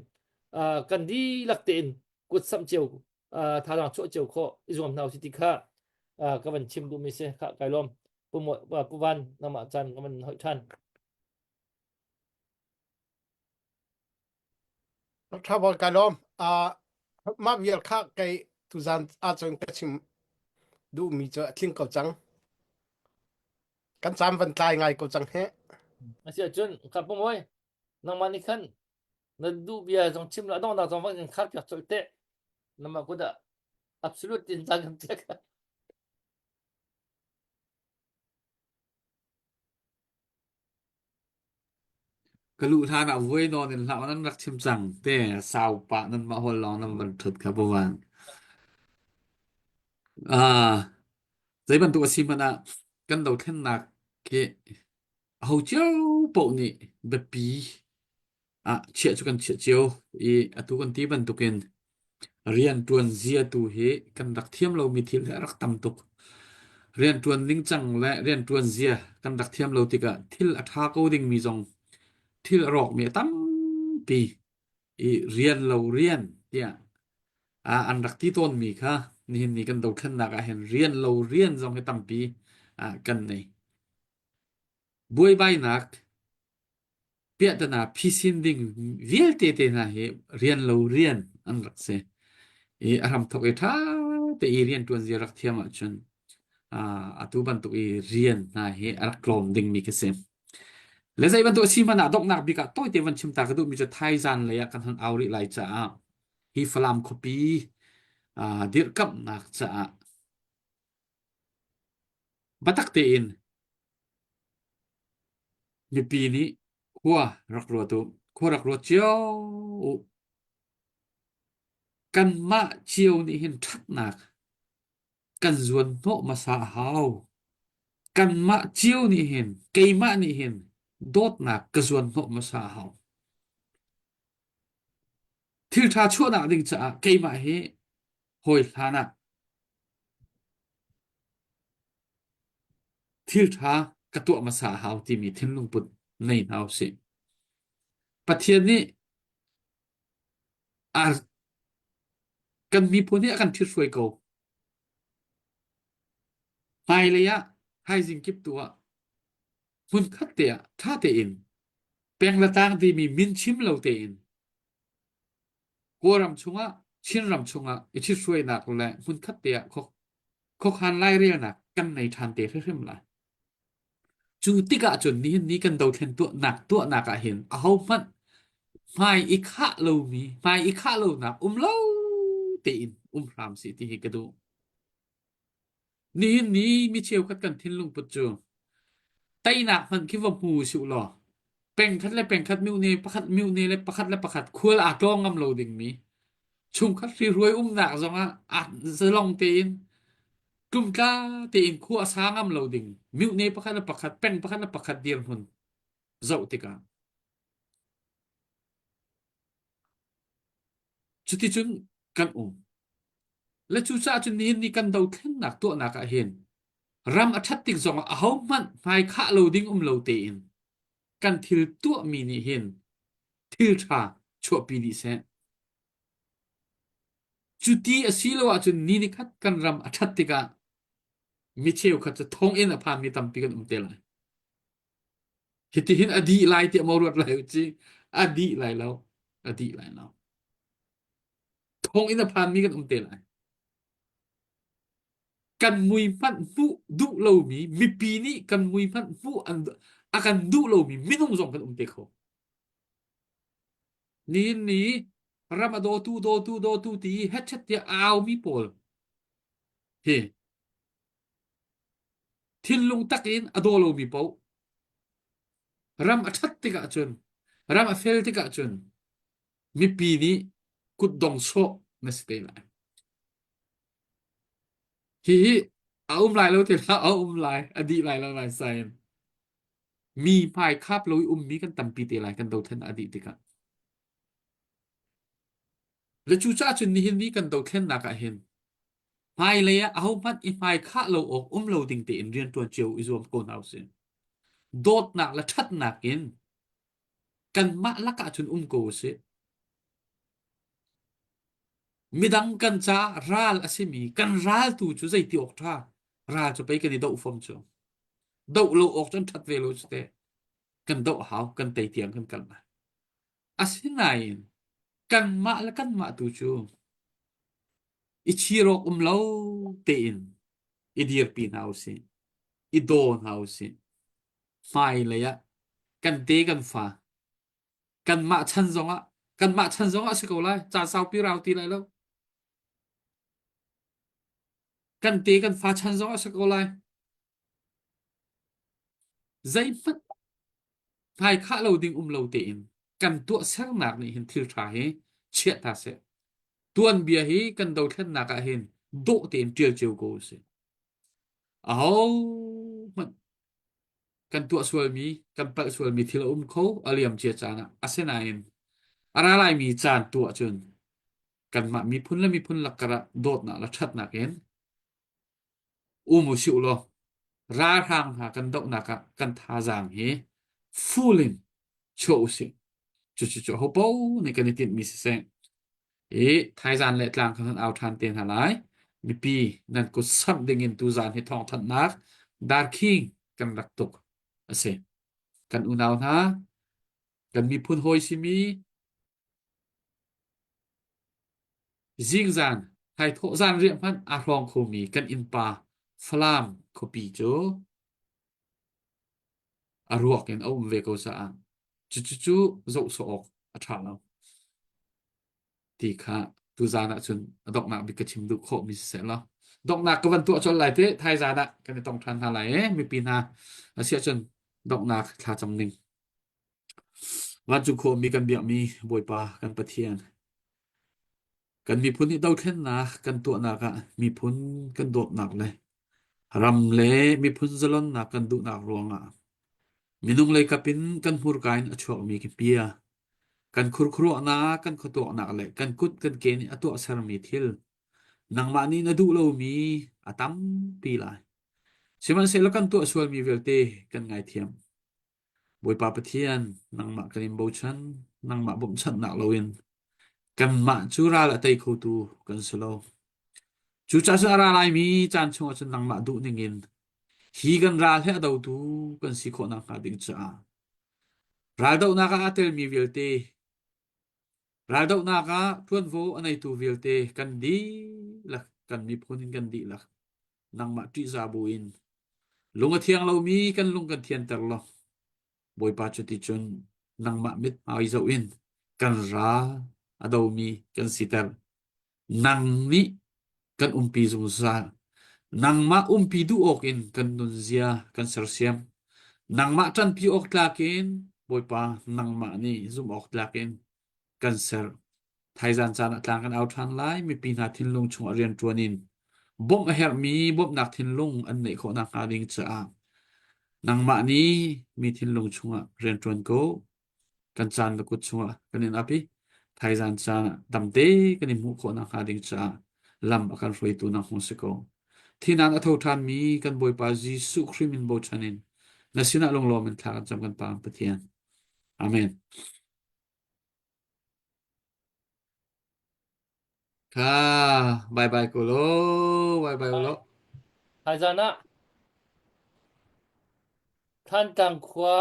kan dihlak tein kut samh cio thazaang chuah cio khawh i zuam hna usih ti kha ka van chim duhmi si kha kai lawm Pu Van nangmah caan ka van hoih ṭhan. Ṭha bawi kai lawm. Uh, mah vial kha kei tuzan ahcun ka chim duhmi cu a tling ko cang. Kan caan van tlai ngai ko cang he. Asi ahcun ka pumoi nangmah nih khan na duh bia zong chim la dongnak zong van kan khar piak colh te. Nangmah kut ah absolute in caan kan pek. Ka luh hlan ah vuai nawn in hlah nan rak chim cang te sau pah nan mah hol lawng nan van ṭhut kha pawan. Ah, zei bantuk a si hmanh ah kan dothlennak khi aho cio paoh nih biapi ah chiah cu kan chiah cio i atu kan ti bantukin rianṭuan zia tu hi kan rak thiam lomi thil hi a rak tam tuk. Rianṭuan ningcang le rianṭuan zia kan rak thiam lo tikah thil a ṭha ko dingmi zong thil a rawkmi a tampi i rian lo rian tiah. Ah, an rak ti tawnmi kha nihin ni kan dothlennak ah hin rian lo rian zong hi tampi ah kan nei. Buaibainak piahtana phisin ding vialte te hna hi rian lo rian an rak si. I a hramthok i ṭha te i rian ṭuan zia rak thiam ahcun ah, atu bantuk i rian hna hi a rak tlawm dingmi khi si. Le zei bantuk a si hmanh ah donghnak bik ah tawite van chim ta ka duhmi cu Thaizan lei ah kan hon au rih lai caah hi Falam khuapi ah dirhkamhnak caah biatak tein mipi nih khua rak ruat u, khua rak ruat cio u. Kanmah cio nih hin ṭhatnak kan zuan hnawh hmasa a hau. Kanmah cio nih hin, keimah nih hin dawtnak ka zuan hnawh hmasa a hau. Thil ṭha chuahnak ding caah keimah hi hawi hlan ah thil ṭha ka tuah hmasa a hau timi thinlung put nei hna usih. Pathian nih a kan miphun hi a kan ṭhithruai ko. Hmailei ah thaizing kip tu ah hmunkhat te ah ṭha tein peng le tlang timi min chim lo tein Kawlram chungah Chinram chungah i ṭhithruainak le hmunkhat te ah khuakhan lairelnak kan nei ṭhan te hrimhrim lai. Cu tikah cun nihin ni kan dothlen tuahnak tuahnak ah hin ahohmanh hmai i khah lomi, hmai i khah lonak um lo tein um hram sih ti hi ka duh. Nihin ni mi cheukhat kan thinlung put cu teinak hmanh khi va hmu usih law pengkhat le pengkhat mihne pakhat mihne le pakhat le pakhat khual aa tlawng ngam lo dingmi chungkhat hriruai umnak zongah aa zalong tein tlumtla tein khua a sa ngam lo ding mihne pakhat le pakhat peng pakhat le pakhat dirhmun zoh tikah cuticun kan um le cucaah cun nihin ni kan dothlennak tuahnak ah hin ram a ṭhat tik zongah ahohmanh hmai khah lo ding um lo tein kan thil tuahmi nih hin thil ṭha chuahpi dih seh. Cuti a si lo ahcun ni nikhat kan ram a ṭhat tikah mi cheukhat cu thonginn a phanmi tampi kan um te lai. Hitihin a dih lai tiah maw ruat lai u ci? A dih lai lo. A dih lai lo. Thonginn a phanmi kan um te lai. Kan mui hmanh hmuh duh lomi mipi nih kan mui hmanh hmuh an a kan duh lomi minung zong kan um te kho. Nihin ni ram a dawtu dawtu dawtu ti hetchet tiah aumi pawl hi thinlung tak in a daw lomi paoh ram a ṭhat tikah cun ram a fel tikah cun mipi nih kutdong sawh na si te lai. Hihi a um lai lo ti hlah a um lai a dih lai lo lai sain mi hmai khap lo i ummi kan tampi te lai kan dothlen a dih tikah. Le cucaah cun nihin ni kan dothlennak ah hin hmailei ah ahohmanh i hmai khah lo awk um lo ding tein rianṭuan cio i zuam ko hna usih. Dawtnak le ṭhatnak in kanmah lakah cun um ko usih. Midang kan caah ral a simi kan ral tu cu zeiti awk ṭha ral cu pei kan i doh fom cu. Doh lo awk cu an ṭhat ve lo cu teh. Kan doh hau kan tei tiang kan kal lai. Asinain kanmah le kanmah tu cu i chir awk um lo tein i dirpi hna usih, i daw hna usih. Hmailei ah kan te kan fa kanmah chan zongah kanmah chan zongah a si ko lai caan saupi rau ti lai lo kan te kan fa chan zongah a si ko lai Zeihmanh hmaikhah lo ding um lo tein kan tuahsernak nih hin thil ṭha hi chiah hna seh. Tuanbia hi kan dothlennak ah hin dawh tein ṭial cio ko usih. Ahohmanh kan tuah sualmi, kan palh sualmi thil a um kho a liam cia caan ah. Asinain a ra laimi caan tu ahcun kanmah miphun le miphun lakkar ah dawtnak le ṭhatnak in Um u sih law ralhrang hna kan dohnak ah kan thazaang hi full in chuah u sih. Cucu cu hopo nih kan i tinhmi siseh. I thaizan le tlang kha kan au ṭhan te hna lai. Mipi nan kut samh dingin tuzan hi thawngthanhnak darkhing kan rak tuk a si. Kan unau hna, kan miphun hawi simi zingzan thaithawh zan riah hmanh aa hrawng khomi kan innpa Falam khuapi cu a ruak in a um ve ko caah cucu zoh sawh awk a ṭha lo ti kha tuzan ah cun a donghnak bik ka chim duh khawhmi siseh law donghnak ka van tuah colh lai te thaizan ah kan i tong ṭhan hna lai e mipi hna asiah cun donghnak thlacam ning vancung khuami kan biakmi Bawipa kan Pathian Kan miphun nih dothlennak kan tuahnak ah miphun kan dawtnak le ram le miphun zalonnak kan duhnak ruangah minung leikap in kan hmurka in a chuakmi khi bia, kan khurkhuruahnak, kan khuatuaknak le kan kut kan ke nih a tuahsermi thil nangmah nih na duh lomi a tampi lai. Sihmanhsehlaw kan tuah sualmi vialte kan ngaithiam. Bawipa Pathian, nangmah kan in bochan, nangmah bawmhchanhnak loin kanmah cu ral a tei khotu kan si lo. Cucaah cun a ra laimi caan chungah cun nangmah duh ningin hi kan ral he a dotu kan si khawh nakhnga ding caah raldohnak ah aa telmi vialte raldohnak ah ṭuanvo a neitu vialte kan dihlak kan miphun in kan dihlak nangmah ṭihzah buin lung a thiang lomi kan lung kan thianter law Bawipa cuticun nangmah mithmai zoh in kan ral a domi kan siter. Nang nih kan umpi zungzal. Nangmah umpi duh awkin kan nunzia kan sersiam. Nangmah ṭanpi awk tlakin Bawipa nangmah nih zumh awk tlakin kan ser. Thaizan caan ah tlang kan au ṭhan lai. Mipi hna thinlung chungah rianṭuan in bawmh a herhmi bawmhnak thinlung an neih khawh nakhnga ding caah nangmah nih mi thinlung chungah rianṭuan ko. Kan caan na kut chungah kan in ap i thaizan caan ah damte kan i hmuh khawh nakhnga ding caah lam a kan hruaitu nang hung si ko. Thinan a tho ṭhanmi kan Bawipa Jesuh Khrih min bochan in na sinah lunglawm in thla kan cam kan Pa Pathian. Amen. Kha bye bye ko law bye bye law. Thaizan ah Thantlang khua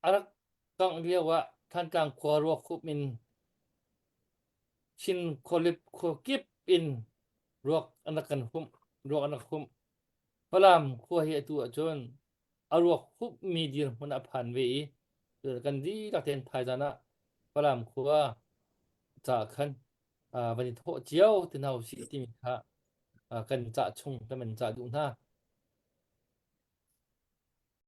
a rak kangh lio ah Thantlang khua ruakhup in Chin khualip khua kip in ruak an rak kan humh ruak an rak humh. Falam khua hi atu ahcun a ruak humhmi dirhmun a phan ve i kan dihlak tein thaizan ah Falam khua caah khan van i thawh cio te hna usih timi kha kan cah chung kan van cah duh hna.